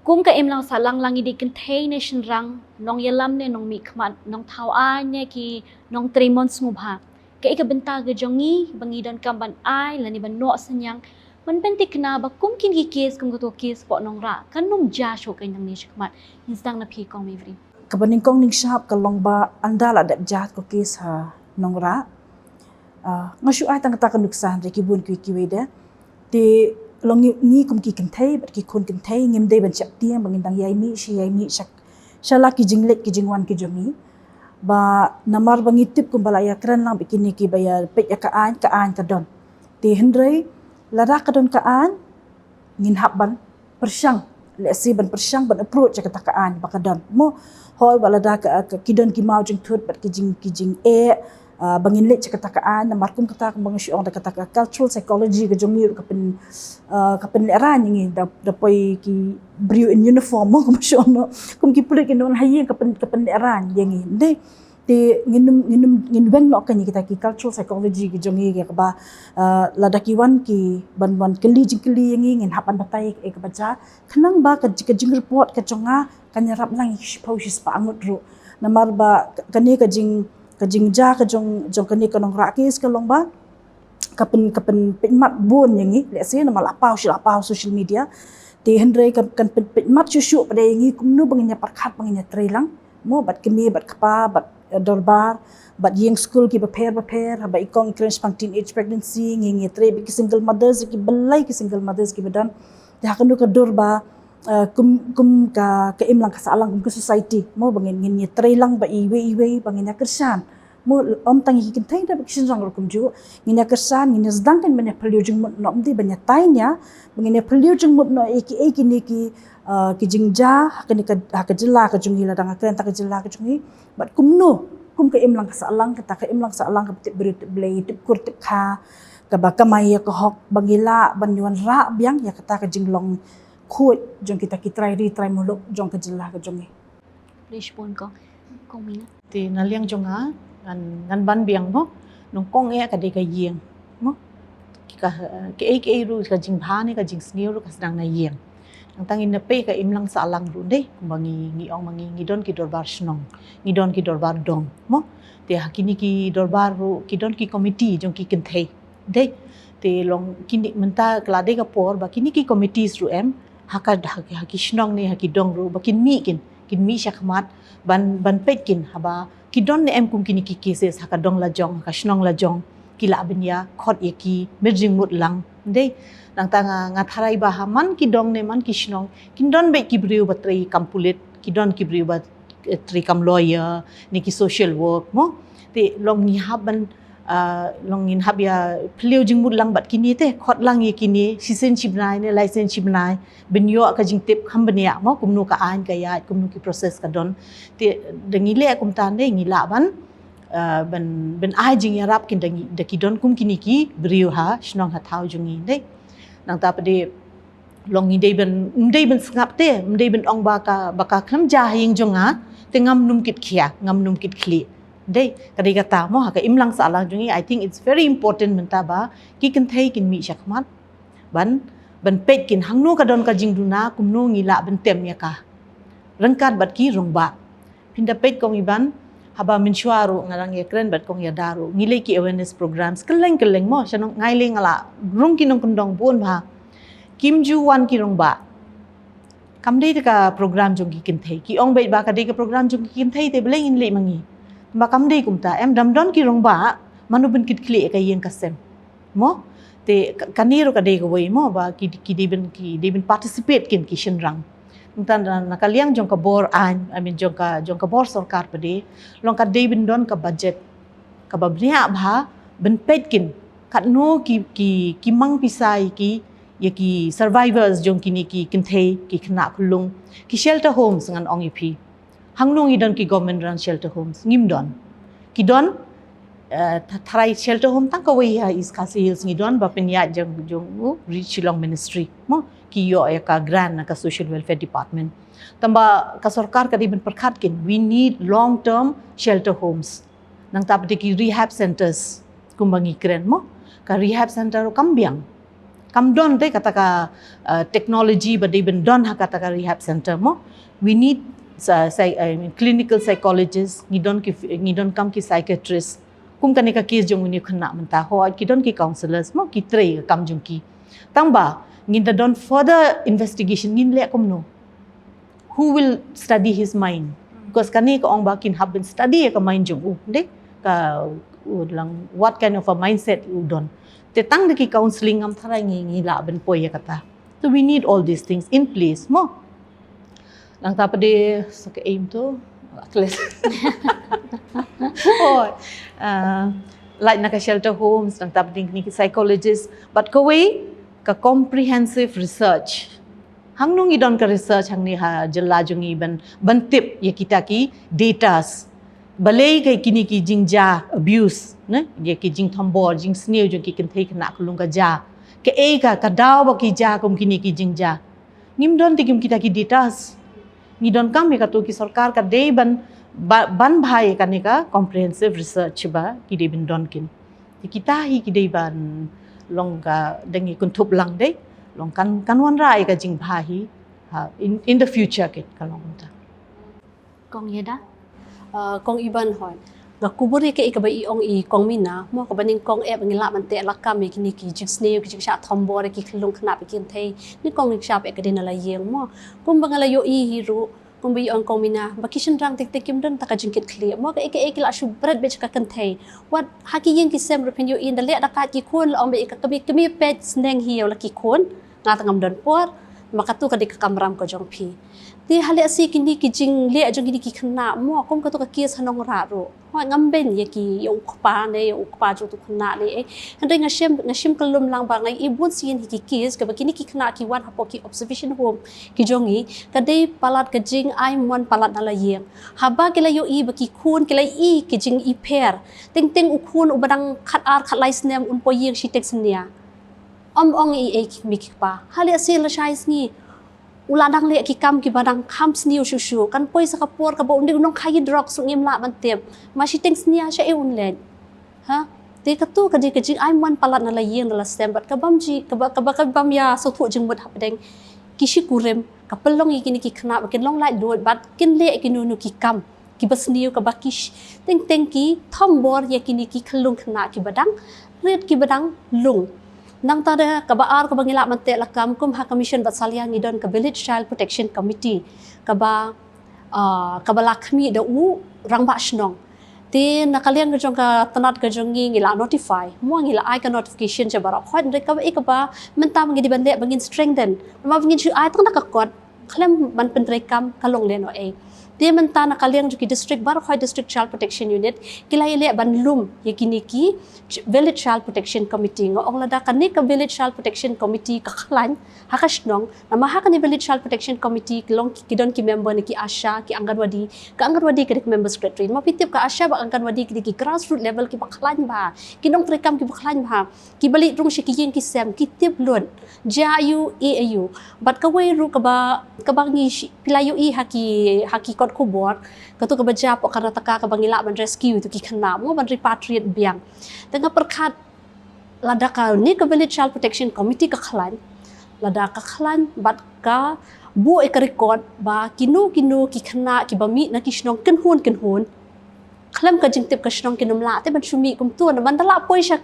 Kum ka imlang sahlang, la ngi dei kynthei ne shynrang, nongïalam ne nongmihkhmat, nongthaw aiñ ne ki nongtrei mon sngewbha, kaei ka bynta ka jong ngi ba ngi donkam ban ai lane ban noh synñiang ban pynthikna ba kum kine ki case, kum kato ka case hapoh Nongrah, kan ym jia shuh kein nangne shakhmat? Ngin sdang na phi, Kong Mevri. Kaba nyngkong nyngshap ka long ba ynda la dep jia ka case ha Nongrah, ah, nga shu ai tang kata ka nuksa, hynrei ki bun kiwei kiwei de. Te long ngi, ngi kum ki kynthei bad ki khun kynthei ngim dei ban sheptieng ba ngin dang ïai mih shi ïai mih sha, sha la ki jingleit ki jingwan ki jong ngi. Ba namar ba ngi tip kumba la ïakren lang bad kine kiba ïa peit ïa ka aiñ, ka aiñ ka don. Te hynrei lada ka don ka aiñ, ngin hap ban pyrshang, lehse ban pyrshang ban approach ïa kata ka aiñ ba ka don mo. Hooid, ba lada ka, ka, ki don ki maw jingthut bad ki jing, ki jingeh, ah, ba ngin leit sha kata ka aiñ, namar kum kata, kum ba nga shu ong, da kata ka cultural psychology ka jong ngi ruh ka pyn, ah, ka pynlehraiñ ïa ngi da, da poi ki briew in uniform mo, kum shu ong, kum ki pulit ki nongwan ha ïing, ka pyn, ka pynlehraiñ ïa ngi. Dei, te ngin ym, ngin ym, ngin weng noh kein ïa kita ki cultural psychology ki jong ngi, ïa kaba, ah, lada ki wan ki ban wan kylli jingkylli ïa ngi, ngin hap ban batai ïa kaba jia. Khnang ba ka, ka jingreport ka jong nga kan ïarap lang ïa ki shiphew shispah ngut ruh. Namar ba ka, kane ka jing, ka jingjia ka jong, jong kane ka Nongrah case ka long ba ka pyn, ka pynpeitmat bun ïa ngi, lehse namar la paw shi la paw social media. Te hynrei kan, kan pynpeitmat shuh shuh pat ïa ngi kumno ba ngin ïa pyrkhat, ba ngin ïa trei lang mo bad kmie bad kpa bad, eh, dorbar bad ïing skul kiba pher bapher, haba i kong i kren shaphang teenage pregnancy, ngi, ngi ïa trei bad ki single mothers, ki blei ki single mothers kiba don. Te ha kano ka dur ba, eh, kum, kum ka, ka imlang ka sahlang, kum ka society mo, ba ngin, ngin ïa trei lang bad iwei iwei, ba ngin ïa kyrshan Mo, ym tang ïa ki kynthei, da ki shynrang ruh kumjuh. Ngin ïa kyrshan, ngin ïa sdang kan ban ïa phylliew jingmut noh, ym dei ban ïa tai nia, ba ngin ïa phylliew jingmut noh ïa ki, ïa kine ki, uh, ki jingjia ha kane ka, ha ka jylla ka jong ngi, lada nga kren tang ka jylla ka jong ngi. Bad kumno, kum ka imlang ka sahlang, kata ka imlang sahlang kaba tip briew tip Blei, tip kur tip kha, kaba kamai ïa ka hok, ba ngi lah ban ïa wanrah biang ïa kata ka jinglong khuid jong kita ki trai ri trai muluk jong ka jylla ka jong ngi. Please, bun kong, kong Mina. Te na liang jong nga, ngan, ngan ban biang mo, nyngkong eh ka dei ka ïing mo. Ki ka, ki ei ki ei ruh, ka jingbha ne ka jingsniew ruh ka sdang na ïing. Nangta ngin ïa peit ka imlang sahlang ruh dei, kumba ngi, ngi ong ma ngi, ngi don ki dorbar shnong, ngi don ki dorbar dong mo. Te ha kine ki dorbar ruh ki don ki komiti jong ki kynthei. Dei, te long kine mynta ka la dei ka por ba kine ki committees ruh em, ha ka, ha ki, ha ki shnong ne ha ki dong ruh, ba kin mih kin, kin mih shakhmat, ban, ban peit kin, haba ki don ne em kum kine ki cases, ha ka dong la jong, ha ka shnong la jong, ki lah ban ïa khot ïa ki mih jingmut lang. Dei, nangta nga, nga tharai ba ha man ki dong ne man ki shnong, kin don beit ki briew ba trei kam pulit, ki don ki briew ba, eh, trei kam lawyer, ne ki social work mo. Te long ngi hap ban, ah, long ngin hap ïa phylliew jingmut lang bad kine te, khot lang ïa kine, shisien shi bnai ne, laisien shi bnai, ban ïoh ka jingtip kham bniah mo, kumno ka aiñ ka ïaid, kumno ki process ka don. Te da ngi leh kumta ne, ngi lah ban, ah, ban, ban ai jingïarap kin da ngi, da ki don kum kine ki briew ha shnong ha thaw jong ngi dei. Nangta pat de long ngi dei ban, ym dei ban sngap te, ym dei ban ong ba ka, ba ka khlem jia ha ïing jong nga, te ngam nym kit khia, ngam nym kit khlieh. Dei, ka dei kata mo, ha ka imlang sahlang jong ngi, I think it's very important mynta ba ki kynthei kin mih shakhmat, ban, ban peit kin hangno ka don ka jingduna, kumno ngi lah ban tem ïa ka. Ryngkat bad ki rangbah. Phin da peit kong Iban, haba mynshuwa ruh nga dang ïa kren bad kong Ïada ruh, ngi leh ki awareness programs kylleng kylleng mo, sha nong, nga leh nga la rung ki nongkyndong bun bha. Kim ju wan ki rangbah. Kam dei da ka program jong ki kynthei. Ki ong beit ba ka dei ka program jong ki kynthei te balei ngin leh ma ngi. Ba kam dei kumta, em, dang don ki rangbah, mano ban kit khlieh ka ïing ka sem. Mo, te ka, kane ruh ka dei kawei mo, ba ki, ki dei ban, ki dei ban participate kin ki shynrang. Nangta na, na ka liang jong ka bor aiñ, I mean, jong ka, jong ka bor sorkar pat de, long ka dei ban don ka budget kaba bniah bha, ban peit kin katno ki, ki, ki mang pisa ïa ki, ïa ki survivors jong kine ki kynthei, ki khynnah khyllung, ki shelter homes ngan ong ïa phi. Hangno ngi don ki government run shelter homes? Ngim don. Ki don, eh, tha-, tharai shelter home tang kawei ha East Khasi Hills ngi don, ba pynïaid jong, jong u Ri Shillong Ministry mo, ki ïoh ïa ka grant na ka Social Welfare Department. Tangba ka sorkar ka dei ban pyrkhat kin, we need long term shelter homes. Nangta pat de ki rehab centers, kumba ngi kren mo, ka rehab center ruh kam biang. Kam don te kata ka, uh, technology ba dei ban don ha kata ka rehab center mo. We need, uh, psy-, I mean, clinical psychologist, ngi don ki, ngi donkam ki psychiatrist. Kum kane ka case jong une u khynnah mynta, hooid ki don ki counsellors mo, ki trei ka kam jong ki. Tangba ngin da don further investigation, ngin leh kumno? Who will study his mind? Because kane ka ong ba kin hap ban study ïa ka mind jong u, dei? Ka, u lang, what kind of a mindset u don. Te tang da ki counselling ngam tharai ngi, ngi lah ban poi ïa kata. So we need all these things in place mo. Nangta pat de sa ka aim tu, at least. Oh, uh, like na ka shelter homes, nangta pat de ni ki psychologist, but kawei ka comprehensive research. Hangno ngi don ka research hangne ha jylla jong ngi ban, ban tip ïa kita ki datas. Balei ka kine ki jingjia abuse, ne? Ïa ki jingthombor, jingsniew jong ki kynthei khynnah khyllung ka jia. Kaei ka, ka daw ba ki jia kum kine ki jingjia. Ngim don te kum kita ki datas. Ngi donkam ïa kato ki sorkar ka dei ban, ba, ban bha ïa kane ka comprehensive research ba ki dei ban don kin. Te kita hi ki dei ban long ka dang ïa kynthup lang dei. Long kan, kan wanrah ïa ka jingbha hi. Ha, in, in the future kin ka long ta. Kong Ïada? Ah, kong Iban hoi. Nga kubur ïa kaei kaba i ong i kong Mina, mo kaba nyngkong eh ba ngi lah ban teh lakam ïa kine ki jingsniew, ki jingshah thombor ïa ki khyllung khynnah bad ki kynthei. Nyngkong ngi shah eh ka dei na la ïing mo. Kumba nga la ïohi hi ruh, kumba i ong kong Mina, ba ki shynrang tik tik kim don ta ka jingkit khlieh. Mo kaei kaei ki la shu bret beit sha ka kynthei. Wat ha ki ïing ki sem ruh phin ïohi ynda leh da ka ki khun la ong beit ka kmie, kmie peit sneng hi ïa la ki khun. Nga tang ngam don por. Ma katu ka dei ka kamram ka jong phi. Te ha lehse kine ki jingleh jong kine ki khynnah mo, kum katu ka case ha Nongrah ruh. Hooid, ngam beiñ ïa ki, ïa u kpa ne, ïa u kpa jong utu u khynnah ne, eh. Hynrei nga shem, nga shem kyllum lang ba nga ïohi bun sien hi ki case kaba kine ki khynnah ki wan hapoh ki observation home ki jong ngi, ka dei palat ka jingaimon palat na la ïing. Haba ki la ïohi ba ki khun ki la ïohi ki jingipher. Teng teng u khun uba dang khatar khatlai snem un poi ïing shiteng synñia. Ym ong ei ei ki kmie ki kpa. Ha lehse lashai sngi u la dang leh ki kam kiba dang kham sniew shuh shuh. Kan poi sa ka por kaba un dei u nongkhaïi drugs ruh ngim lah ban tip. Ma shiteng synñia shaei un leit. Ha? Te katu ka dei ka jingaimon palat na la ïing na la sem bad ka bym ji, kaba, kaba, ka bym ïa sngewthuh jingmut hapdeng ki shikurim, ka pynlong ïa kine ki khynnah ba kin long laitluid bad kin leh kino kino ki kam kiba sniew, kaba ki sh-, teng teng ki thombor ïa kine ki khyllung khynnah kiba dang rit, kiba dang lung. Nangta da kaba ar kaba ngi lah ban teh lakam, kum ha ka Mission Vatsalya ngi don ka Village Child Protection Committee, kaba, ah, kaba la khmih da u rangbah shnong. Te na ka liang ka jong ka tnat ka jong ngi, ngi la notify, mo, ngi la ai ka notification sha baroh khoit, hynrei kaba, eh, kaba mynta ngi dei ban leh ba ngin strengthen. Namar ba ngin shu ai tang da ka kot khlem ban pyntreikam ka long lehnohei. Te mynta na ka liang jong ki district, baroh khoit District Child Protection Unit ki la ïaleh ban lum ïa kine ki ch-, Village Child Protection Committee. Nga ong lada kane ka Village Child Protection Committee ka khlaiñ ha ka shnong, namar ha kane Village Child Protection Committee ki long ki, ki don ki member ne ki ASHA, ki Anganwadi, ka Anganwadi ka dei ka member secretary. Namar phi tip ka ASHA bad Anganwadi ki dei ki grassroot level kiba khlaiñ bha, ki nongtreikam kiba khlaiñ bha, kiba leit rung sha ki ïing ki sem, ki tip lut. Jia aiu, eh aiu. Bad kawei ruh kaba, kaba ngi shi-, phi la ïohi ha ki, ha ki kot khubor, katu kaba jia hapoh Karnataka kaba ngi lah ban rescue ïa kito ki khynnah, mo, ban repatriate biang. Te nga pyrkhat lada kane ka Village Child Protection Committee ka khlaiñ, lada ka khlaiñ bad ka buh ïa ka record ba kino kino ki khynnah kiba mih na ki shnong kynhun kynhun, khlem ka jingtip ka shnong kin ym lah te ban shu mih kumto, namar da lah poi sha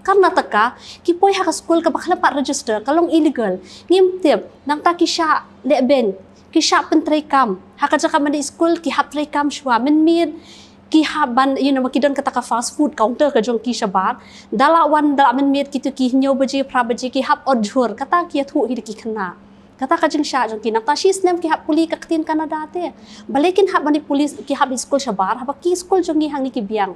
Karnataka, ki poi ha ka skul kaba khlem pat register, ka long illegal. Ngim tip, nangta ki shah leh beiñ, ki shah pyntreikam. Ha ka jaka ban dei skul ki hap treikam shuwa, mynmiet ki hap ban, you know, ki don kata ka fast food counter ka jong ki shabar. Da la wan, da la mynmiet kito ki hynñiew baje, phra baje, ki hap ot jhur, kata ki ïathuh hi da ki khynnah. Kata ka jingshah jong ki, nangta shi snem ki hap pule ka ktien Kannada te. Balei kin hap ban dei pule, ki hap dei skul shabar, haba ki skul jong ngi hangne ki biang.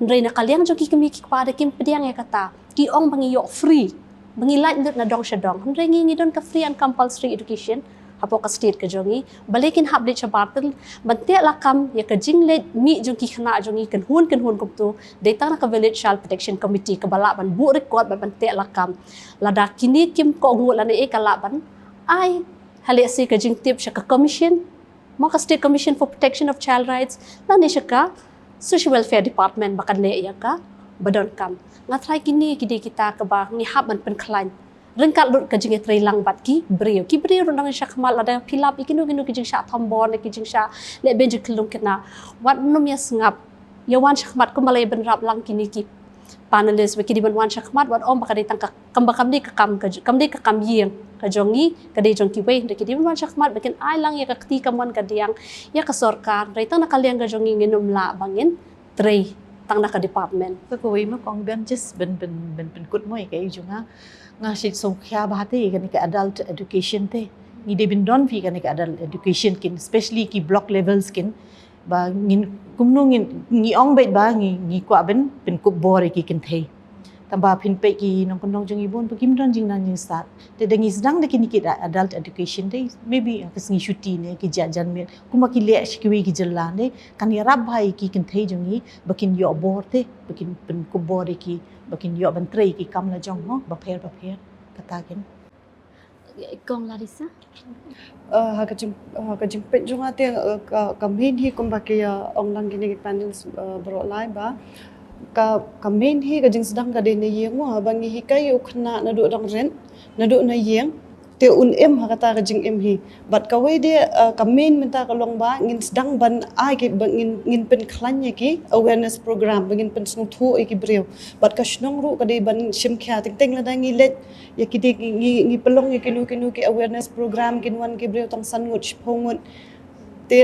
Hynrei na ka liang jong ki kmie ki kpa da kim pdiang ïa kata. Ki ong ba ngi ïoh free, ba ngi lait lut na dong sha dong. Hynrei ngi, ngi don ka free and compulsory education hapoh ka state ka jong ngi. Balei kin hap leit shabar te? Ban teh lakam ïa ka jingleit mih jong ki khynnah jong ngi kynhun kynhun kumto, dei tang na ka Village Child Protection Committee kaba lah ban buh record bad ban teh lakam. Lada kine kim kohnguh lane eh, ka lah ban ai, ha lehse, ka jingtip sha ka commission, mo, ka State Commission for Protection of Child Rights, lane sha ka Social Welfare Department ba kan leh ïa kaba donkam. Nga tharai kine ki dei kita kaba ngi hap ban pynkhlaiñ ryngkat lut ka jingïatreilang bad ki briew. Ki briew ruh nang shakhmat, lada phi lap ïa kino kino ki jingshah thombor ne ki jingshah leh beiñ jingkhyllung khynnah, wat nym ïa sngap, ïa wan shakhmat kumba la ïa bynrap lang kine ki panelist, ba ki dei ban wan shakhmat, wat ym ba ka dei tang ka kam, ba kam dei ka kam ka j-, kam dei ka kam ïing ka jong ngi, ka dei jong kiwei. Hynrei ki dei ban wan shakhmat ba kin ai lang ïa ka kti kamon kadiang ïa ka sorkar, hynrei tang na ka liang ka jong ngi ngin ym lah ba ngin trei tang na ka department. Ka kawei ma kong, ban just ban, ban, ban pynkut mo ïa ka ïa jong nga. Nga sngewsih sngewkhia bha te ïa kane ka adult education te. Ngi dei ban don phi kane ka adult education kin, especially ki block levels kin. Ba ngin, kumno ngin, ngi ong beit ba ngi, ngi kwah ban pynkup bor ïa ki kynthei. Tangba phin peit ki nongkyndong jong ngi bun ba kim don jingnang jingstad. Te da ngi sdang da kine ki adult education te, maybe ha ka sngi shuti ne ki jia janmiet, kumba ki leh sha kiwei ki jylla ne, kan ïarap bha ïa ki kynthei jong ngi ba kin ïoh bor te, ba kin pynkup bor ïa ki, ba kin ïoh ban trei ki kam lajong, mo, bapher bapher. Kata kin. Kong Larissa? Uh, ha ka jing, ha ka jingpeit jong nga te, uh, ka, ka main hi kumba ki, uh, ong lang kine ki panels, uh, baroh lai ba ka, ka main hi ka jingsdang ka dei na ïing, mo, haba ngi hikai u khynnah naduh dang rit, naduh na ïing, te un im ha kata ka jingim hi. Bad kawei de, uh, ka main mynta ka long ba ngin sdang ban ai ki, ba ngin, ngin pynkhlaiñ ïa ki awareness program, ba ngin pynsngewthuh ïa ki briew. Bad ka shnong ruh ka dei ban shim khia, teng teng lada ngi leit ïa ki dei, ngi, ngi, ngi pynlong ïa kino kino ki awareness program, kin wan ki briew tang san ngut, shiphew ngut. Te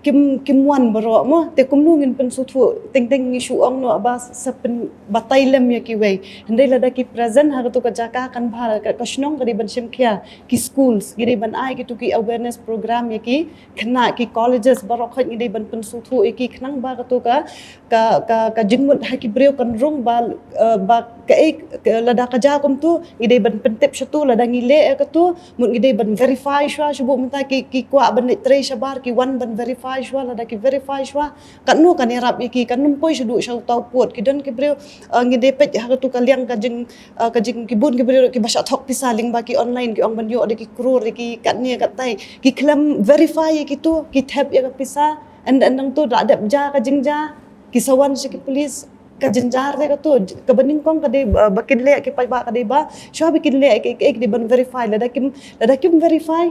kim, kim wan baroh mo, te kumno ngin pynsngewthuh, teng teng ngi shu ong noh ba sa pynbatai lem ïa kiwei. Hynrei lada ki present ha kato ka jaka kan bha, ka, ka shnong ka dei ban shim khia, ki schools, ngi dei ban ai kito ki awareness program ïa ki khynnah, ki colleges baroh khoit ngi dei ban pynsngewthuh ïa ki khnang ba kato ka, ka, ka, ka jingmut ha ki briew kan rung ba, eh, ba kaei, ka, lada ka jia kumto, ngi dei ban pyntip sha to, lada ngi leh ïa kato, mut ngi dei ban verify shuwa, shu buh mynta ki, ki kwah ban leit trei shabar, ki wan ban verify shuwa, lada ki verify shuwa, katno kan ïarap ïa ki, kan ym poi shaduh sha uta u pud, ki don ki briew, eh, ngi dei peit ha kato ka liang ka jing, eh, ka jing ki bun ki briew kiba shah thok pisa lyngba ki online, ki ong ban ïoh da ki klur, da ki katne katai, ki khlem verify ïa kito, ki thep ïa ka pisa, and, and nangto da dep jia ka jingjia, ki sa wan sha ki police, ka jynjar te kato, kaba nyngkong ka dei ba, ba kin leh ki paidbah ka dei ba, shuwa ba kin leh ki, ki, ki dei ban verify, lada kim, lada kim verify,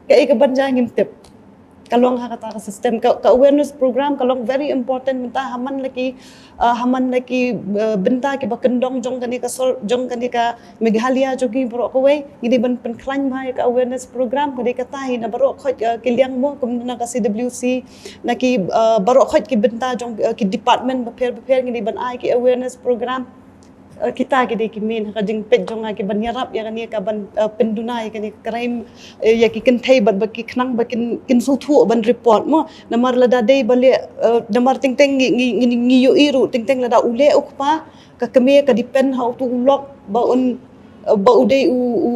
kaei kaban jia ngim tip. Ka long ha kata ka system, ka, ka awareness program ka long very important mynta ha man la ki, eh, ha man la ki, eh, bynta kiba kyndong jong kane ka sor, jong kane ka Meghalaya jong ngi baroh kawei, ngi dei ban pynkhlaiñ bha ïa ka awareness program, ka dei kata hi na baroh khoit, eh, ki liang mo, kum na ka C W C, na ki, eh, baroh khoit ki bynta jong, eh, ki department bapher bapher ngi dei ban ai ki awareness program. Eh, kita ki dei ki main ha ka jingpeit jong nga kiban ïarap ïa kane kaban, eh, pynduna ïa kane ka crime, eh, ïa ki kynthei bad ba ki khnang ba kin, kin sngewthuh ban report mo. Namar lada dei ba leh, eh, namar teng teng ngi, ngi, ngi, ngi ïohi ruh teng teng lada u leh u kpa, ka kmie ka depend ha uto u lok ba un, eh, ba u dei u, u,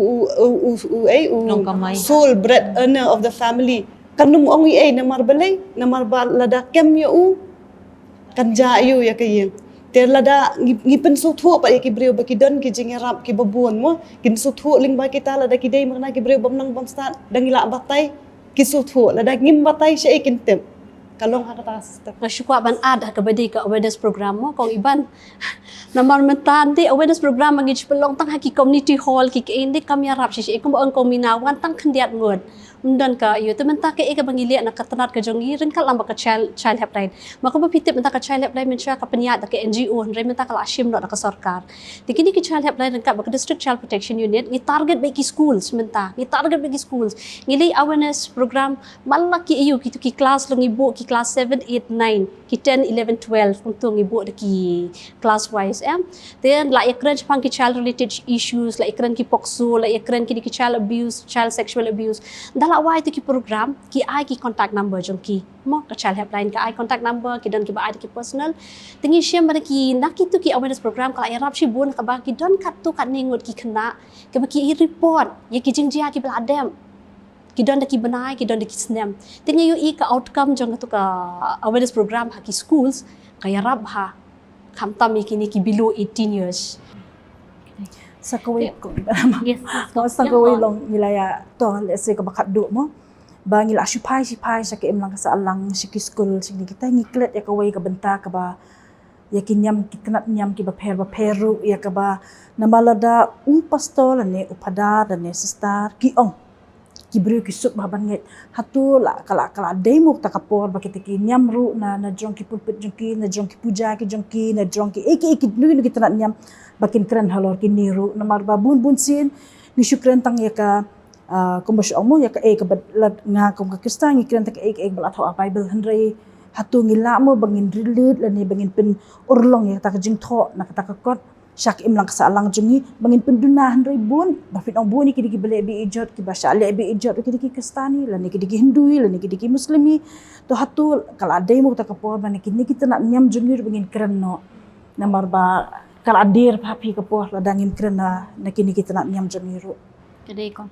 u, eh, u Nongkamai. Sole bread earner of the family. Kan ym ong ei ei namar balei, namar ba lada kem ïa u, kan jia ïa u ïa ka ïing. Te lada ngi, ngi pynsngewthuh pat ïa ki briew ba ki don ki jingïarap kiba bun mo, kin sngewthuh lyngba kita, lada ki dei ma kane ki briew bym nang bym stad, da ngi lah batai, ki sngewthuh, lada ngim batai shaei kin tip. Ka long ha kata ka system. Nga shu kwah ban add ha kaba dei ka awareness program mo, kong Iban. Namar mynta ngi dei awareness program ngi shu pynlong tang ha ki community hall, ki, ki ei, ngi dei kam ïarap shisha, kumba ong kong Mina, wan tang khyndiat ngut. Ym don ka ïoh, te mynta kaei kaba ngi leh na ka tnat ka jong ngi ryngkat lang bad ka child, child helpline. Ma kumba phi tip mynta ka child helpline mynshuwa ka pynïaid da ka N G O, hynrei mynta ka la shim noh da ka sorkar. Te kine ki child helpline ryngkat bad ka District Child Protection Unit, ngi target bad ki schools mynta, ngi target bad ki schools. Ngi leh awareness program man la ki aïu, kito ki class long ngi buh ki class seven, eight, nine, ki ten, eleven, twelve, kumto ngi buh da ki class wise, em. Then la ïakren shaphang ki child related issues, la ïakren ki POCSO, la ïakren kine ki child abuse, child sexual abuse. Da la wai ïa kito ki program, ki ai ki contact number jong ki. Mo, ka child helpline ka ai contact number, ki don kiba ai da ki personal. Te ngi shem ba na ki, na kito ki awareness program ka la ïarap shibun, kaba ki don katto katne ngut ki khynnah kiba ki report ïa ki jingjia kiba la dep. Ki don da ki bnai, ki don da ki snem. Te ngi ïohi ka outcome jong kato ka awareness program ha ki schools ka ïarap bha. Khamtam ïa kine ki below eighteen years. Sa kawei, yes, yes, sa kawei long ngi la ïa to, let's say, kaba khatduh mo. Ba ngi la shu phai, shu phai sha ka imlang ka sahlang, sha ki skul, sha kine kita, ngi klet ïa kawei ka bynta kaba ïa ki niam, ki tnat niam kiba pher bapher ruh, ïa kaba namar lada u pastor lane u phadar lane sister ki ong, ki briew ki suk bha ban ngeit. Hato la, ka la, ka la dei mo kata ka por ba kita ki niam ruh na, na jong ki pulpit jong ki, na jong ki puja ki jong ki, na jong ki, eh, ki, eh, ki, nu, nu ki tnat niam ba kin kren halor kine ruh. Namar ba bun bun sien ngi shu kren tang ïa ka, ah, kumba shu ong mo, ïa kaei kaba la, nga kum ka Khristan ngi kren tang kaei kaei kaba la thoh ha Bible, hynrei hato ngi lah mo ba ngin relate lane ba ngin pynurlong ïa kata ka jingthoh na kata ka kot sha ka imlang ka sahlang jong ngi, ba ngin pynduna, hynrei bun, ba phin ong bun ïa ki dei kiba leh beiñ jot, kiba shah leh beiñ jot, ki dei ki Khristan hi, lane ki dei ki Hindu hi, lane ki dei ki Muslim hi. To hato ka la dei mo kata ka por ba na kine ki tnat niam jong ngi ruh ba ngin kren noh. Namar ba ka la dier bha phi ka por lada ngim kren na, na kine ki tnat niam jong ngi ruh. Ka dei kong.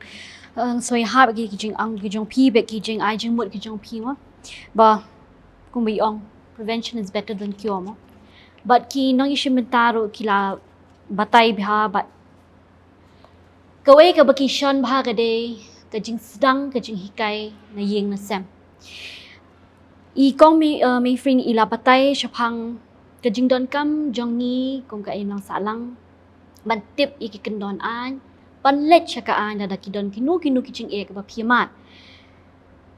Eh, so ïa hap ki, ki jingong ki jong phi, bad ki jingai jingmut ki jong phi mo. Ba kumba ong, prevention is better than cure mo. Bad ki nongïashim bynta ruh ki la batai bha, bad kawei kaba ki shon bha ka dei ka jingsdang, ka jinghikai na ïing na sem. I kong Mei, eh, Meifring i la batai shaphang ka jingdonkam jong ngi kum ka imlang sahlang ban tip ïa ki kyndon aiñ, ban leit sha ka aiñ lada ki don kino kino ki jingeh kaba phi ïa mad.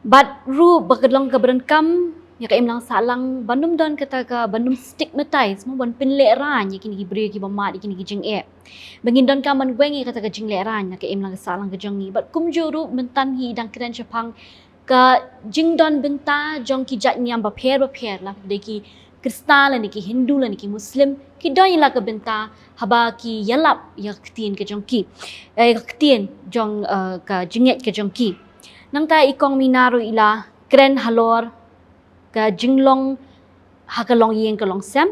Bad ruh ba ka long kaba donkam ïa ka imlang sahlang ban ym don kata ka, ban ym stigmatize mo, ban pynlehraiñ ïa kine ki briew kiba mad ïa kine ki jingeh. Ba ngin donkam ban weng ïa kata ka jinglehraiñ na ka imlang sahlang ka jong ngi. Bad kumjuh ruh mynta hi dang kren shaphang Ka jingdon bynta jong ki jait niam bapher bapher, la dei ki Khristan lane ki Hindu lane ki Muslim, ki don ïa la ka bynta haba ki ïalap ïa ka ktien ka jong ki, eh, ka ktien jong, eh, ka jingngeit ka jong ki. Nangta i Kong Mina ruh i la kren halor ka jinglong ha ka longïing ka longsem,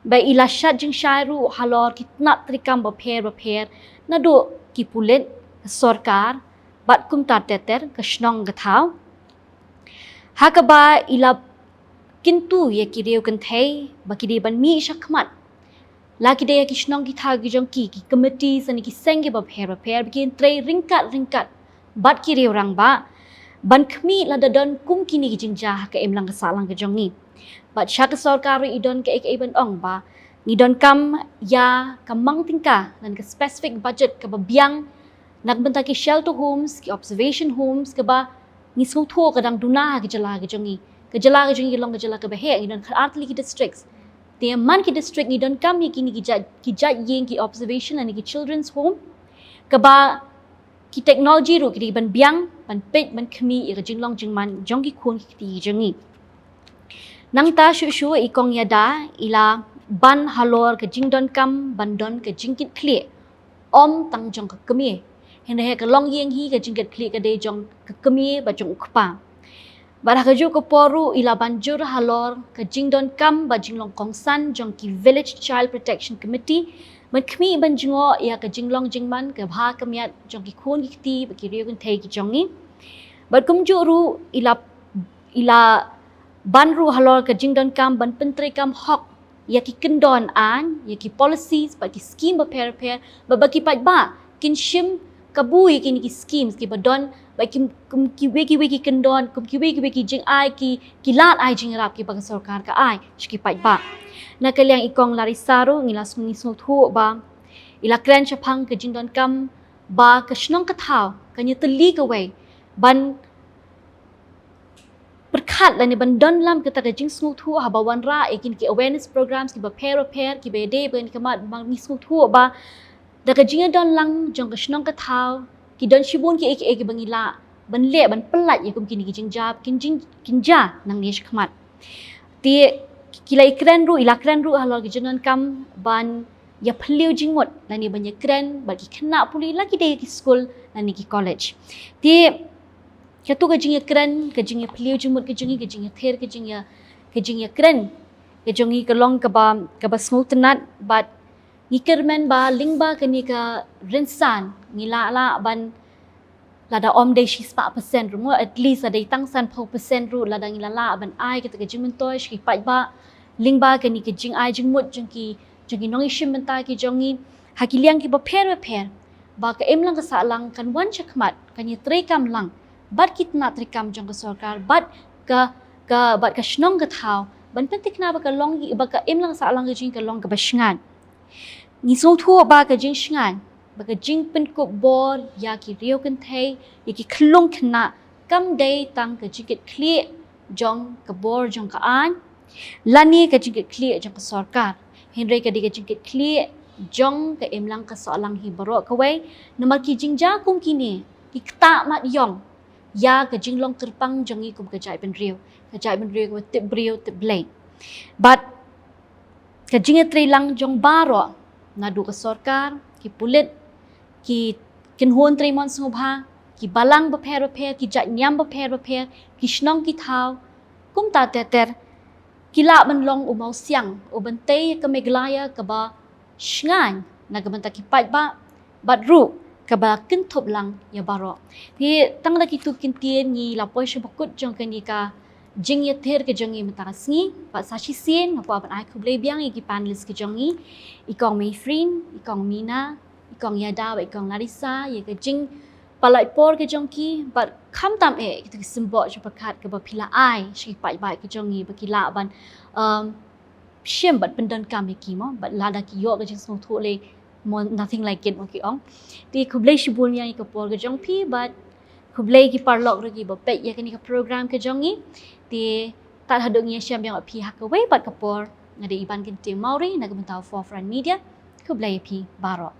ba i la shad jingshai ruh halor ki tnat treikam bapher bapher naduh ki pulit, ka sorkar bad kumta ter ter, ka shnong ka thaw. Ha kaba i la kyntu ïa ki riew kynthei ba ki dei ban mih shakhmat, la ki dei ïa ki shnong ki thaw ki jong ki, ki committee lane ki seng kiba pher bapher, ba kin trei ryngkat ryngkat bad ki riew rangbah ban khmih lada don kum kine ki jingjia ha ka imlang ka sahlang ka jong ngi. Bad sha ka sorkar ruh i don kaei kaei ban ong ba ngi donkam ïa ka mang tyngka lane ka specific budget kaba biang na ka bynta ki shelter homes, ki observation homes, kaba ngi sngewthuh ka dang duna ha ka jylla ka jong ngi. Ka jylla ka jong ngi ka long ka jylla kaba heh, ngi don khatar tylli ki districts. Te man ki district ngi donkam ïa kine ki jait, ki jait ïing, ki observation lane ki children's home, kaba ki technology ruh ki dei ban biang ban peit ban khmih ïa ka jinglong jingman jong ki khun ki kti ki jong ngi. Nangta shuh shuh i Kong Ïada i la ban halor ka jingdonkam ban don ka jingkitkhlieh ym tang jong ka kmie, hynrei ha ka longïing hi ka jingkitkhlieh ka dei jong ka kmie bad jong u kpa. Bad ha kajuh ka por ruh i la ban jur halor ka jingdonkam bad jinglong kongsan jong ki Village Child Protection Committee ban khmih ban jngoh ïa ka jinglong jingman kaba ha khmat jong ki khun ki kti bad ki riew kynthei ki jong ngi. Bad kumjuh ruh i la, i la ban ruh halor ka jingdonkam ban pyntreikam hok ïa ki kyndon aiñ, ïa ki policies bad ki scheme bapher bapher, bad ba ki paidbah kin shim kabu ïa kine ki schemes kiba don, bad ki, kum, kiwei kiwei ki kyndon, kum kiwei kiwei ki jingai, ki, ki lad ai jingïarap kiba ka sorkar ka ai sha ki paidbah. Na ka liang i Kong Larissa ruh ngi la sngew, ngi sngewthuh ba i la kren shaphang ka jingdonkam ba ka shnong ka thaw kan ïatylli kawei ban pyrkhat lane ban don lang kata ka jingsngewthuh haba wanrah ïa kine ki awareness programs kiba pher bapher kiba ïadei bad kane ka mat, ba ngi sngewthuh ba da ka jingïadon lang jong ka shnong ka thaw ki don shibun kiei kiei kiba ngi lah ban leh ban pyllait ïa kum kine ki jingjia kin jing, kin jia nangne shakhmat. Te ki la ïakren ruh, i la kren ruh halor ki jingdonkam ban ïaphylliew jingmut lane ban ïakren bad ki khynnah pule la ki dei ki skul lane ki college. Te kato ka jingïakren, ka jingïaphylliew jingmut ka jong ngi, ka jingïathir, ka jingïa, ka jingïakren ka jong ngi ka long kaba, kaba sngewtynnat bad ngi kyrmen ba lyngba kane ka rynsan ngi lah, lah ban lada ym dei shispah percent ruh mo, at least lada dei tang sanphew percent ruh lada ngi la lah ban ai kata ka jingmyntoi sha ki paidbah lyngba kane ka jingai jingmut jong ki, jong ki nongïashim bynta ki jong ngi ha ki liang kiba pher bapher, ba ka imlang ka sahlang kan wan shakhmat, kan ïatreikam lang bad ki tnat treikam jong ka sorkar bad ka, ka, bad ka shnong ka thaw ban pyntikna ba ka long, ba ka imlang ka sahlang ka jong ngi ka long kaba shngaiñ. Ngi sngewthuh ba ka jingshngaiñ, ba ka jingpynkup bor ïa ki riew kynthei, ïa ki khyllung khynnah, kam dei tang ka jingkitkhlieh jong ka bor jong ka aiñ lane ka jingkitkhlieh jong ka sorkar, hynrei ka dei ka jingkitkhlieh jong ka imlang ka sahlang hi baroh kawei. Namar ki jingjia kum kine ki ktah mat ïong ïa ka jinglong kyrpang jong ngi kum ka jaitbynriew, ka jaitbynriew kaba tip briew tip Blei. Bad ka jingïatreilang jong baroh, naduh ka sorkar, ki pulit, ki kynhun trei mon sngewbha, ki balang bapher bapher, ki jait niam bapher bapher, ki shnong ki thaw, kumta ter ter, ki lah ban long u mawsiang uban tei ïa ka Meghalaya kaba shngaiñ na ka bynta ki paidbah bad ruh kaba kynthup lang ïa baroh. Te tang da kitu ki kyntien ngi la poi sha ba kut jong kane ka jingïathir ka jong ngi mynta ka sngi, bad sa shisien nga kwah ban ai khublei biang ïa ki panelist ka jong ngi, i Kong Mefrin, i Kong Mina, i Kong Ïada bad i Kong Larissa, ïa ka jingpynlait por ka jong ki, bad khamtam eh kita ki symbol jingpyrkhat kaba phi la ai sha ki paidbah ka jong ngi ba ki lah ban, um, shim bad pyndonkam ïa ki mo, bad lada ki ïoh ka jingsngewthuh lei mo, nothing like it mo ki ong. Te khublei shibun ïa ka por ka jong phi, bad khublei ki paralok ruh kiba peit ïa kane ka program ka jong ngi. Te tad haduh ngi ïashem biang bad phi ha kawei pat ka por, nga dei Iban Kynting Mawrie na ka bynta Forefront Media. Khublei ïa phi baroh.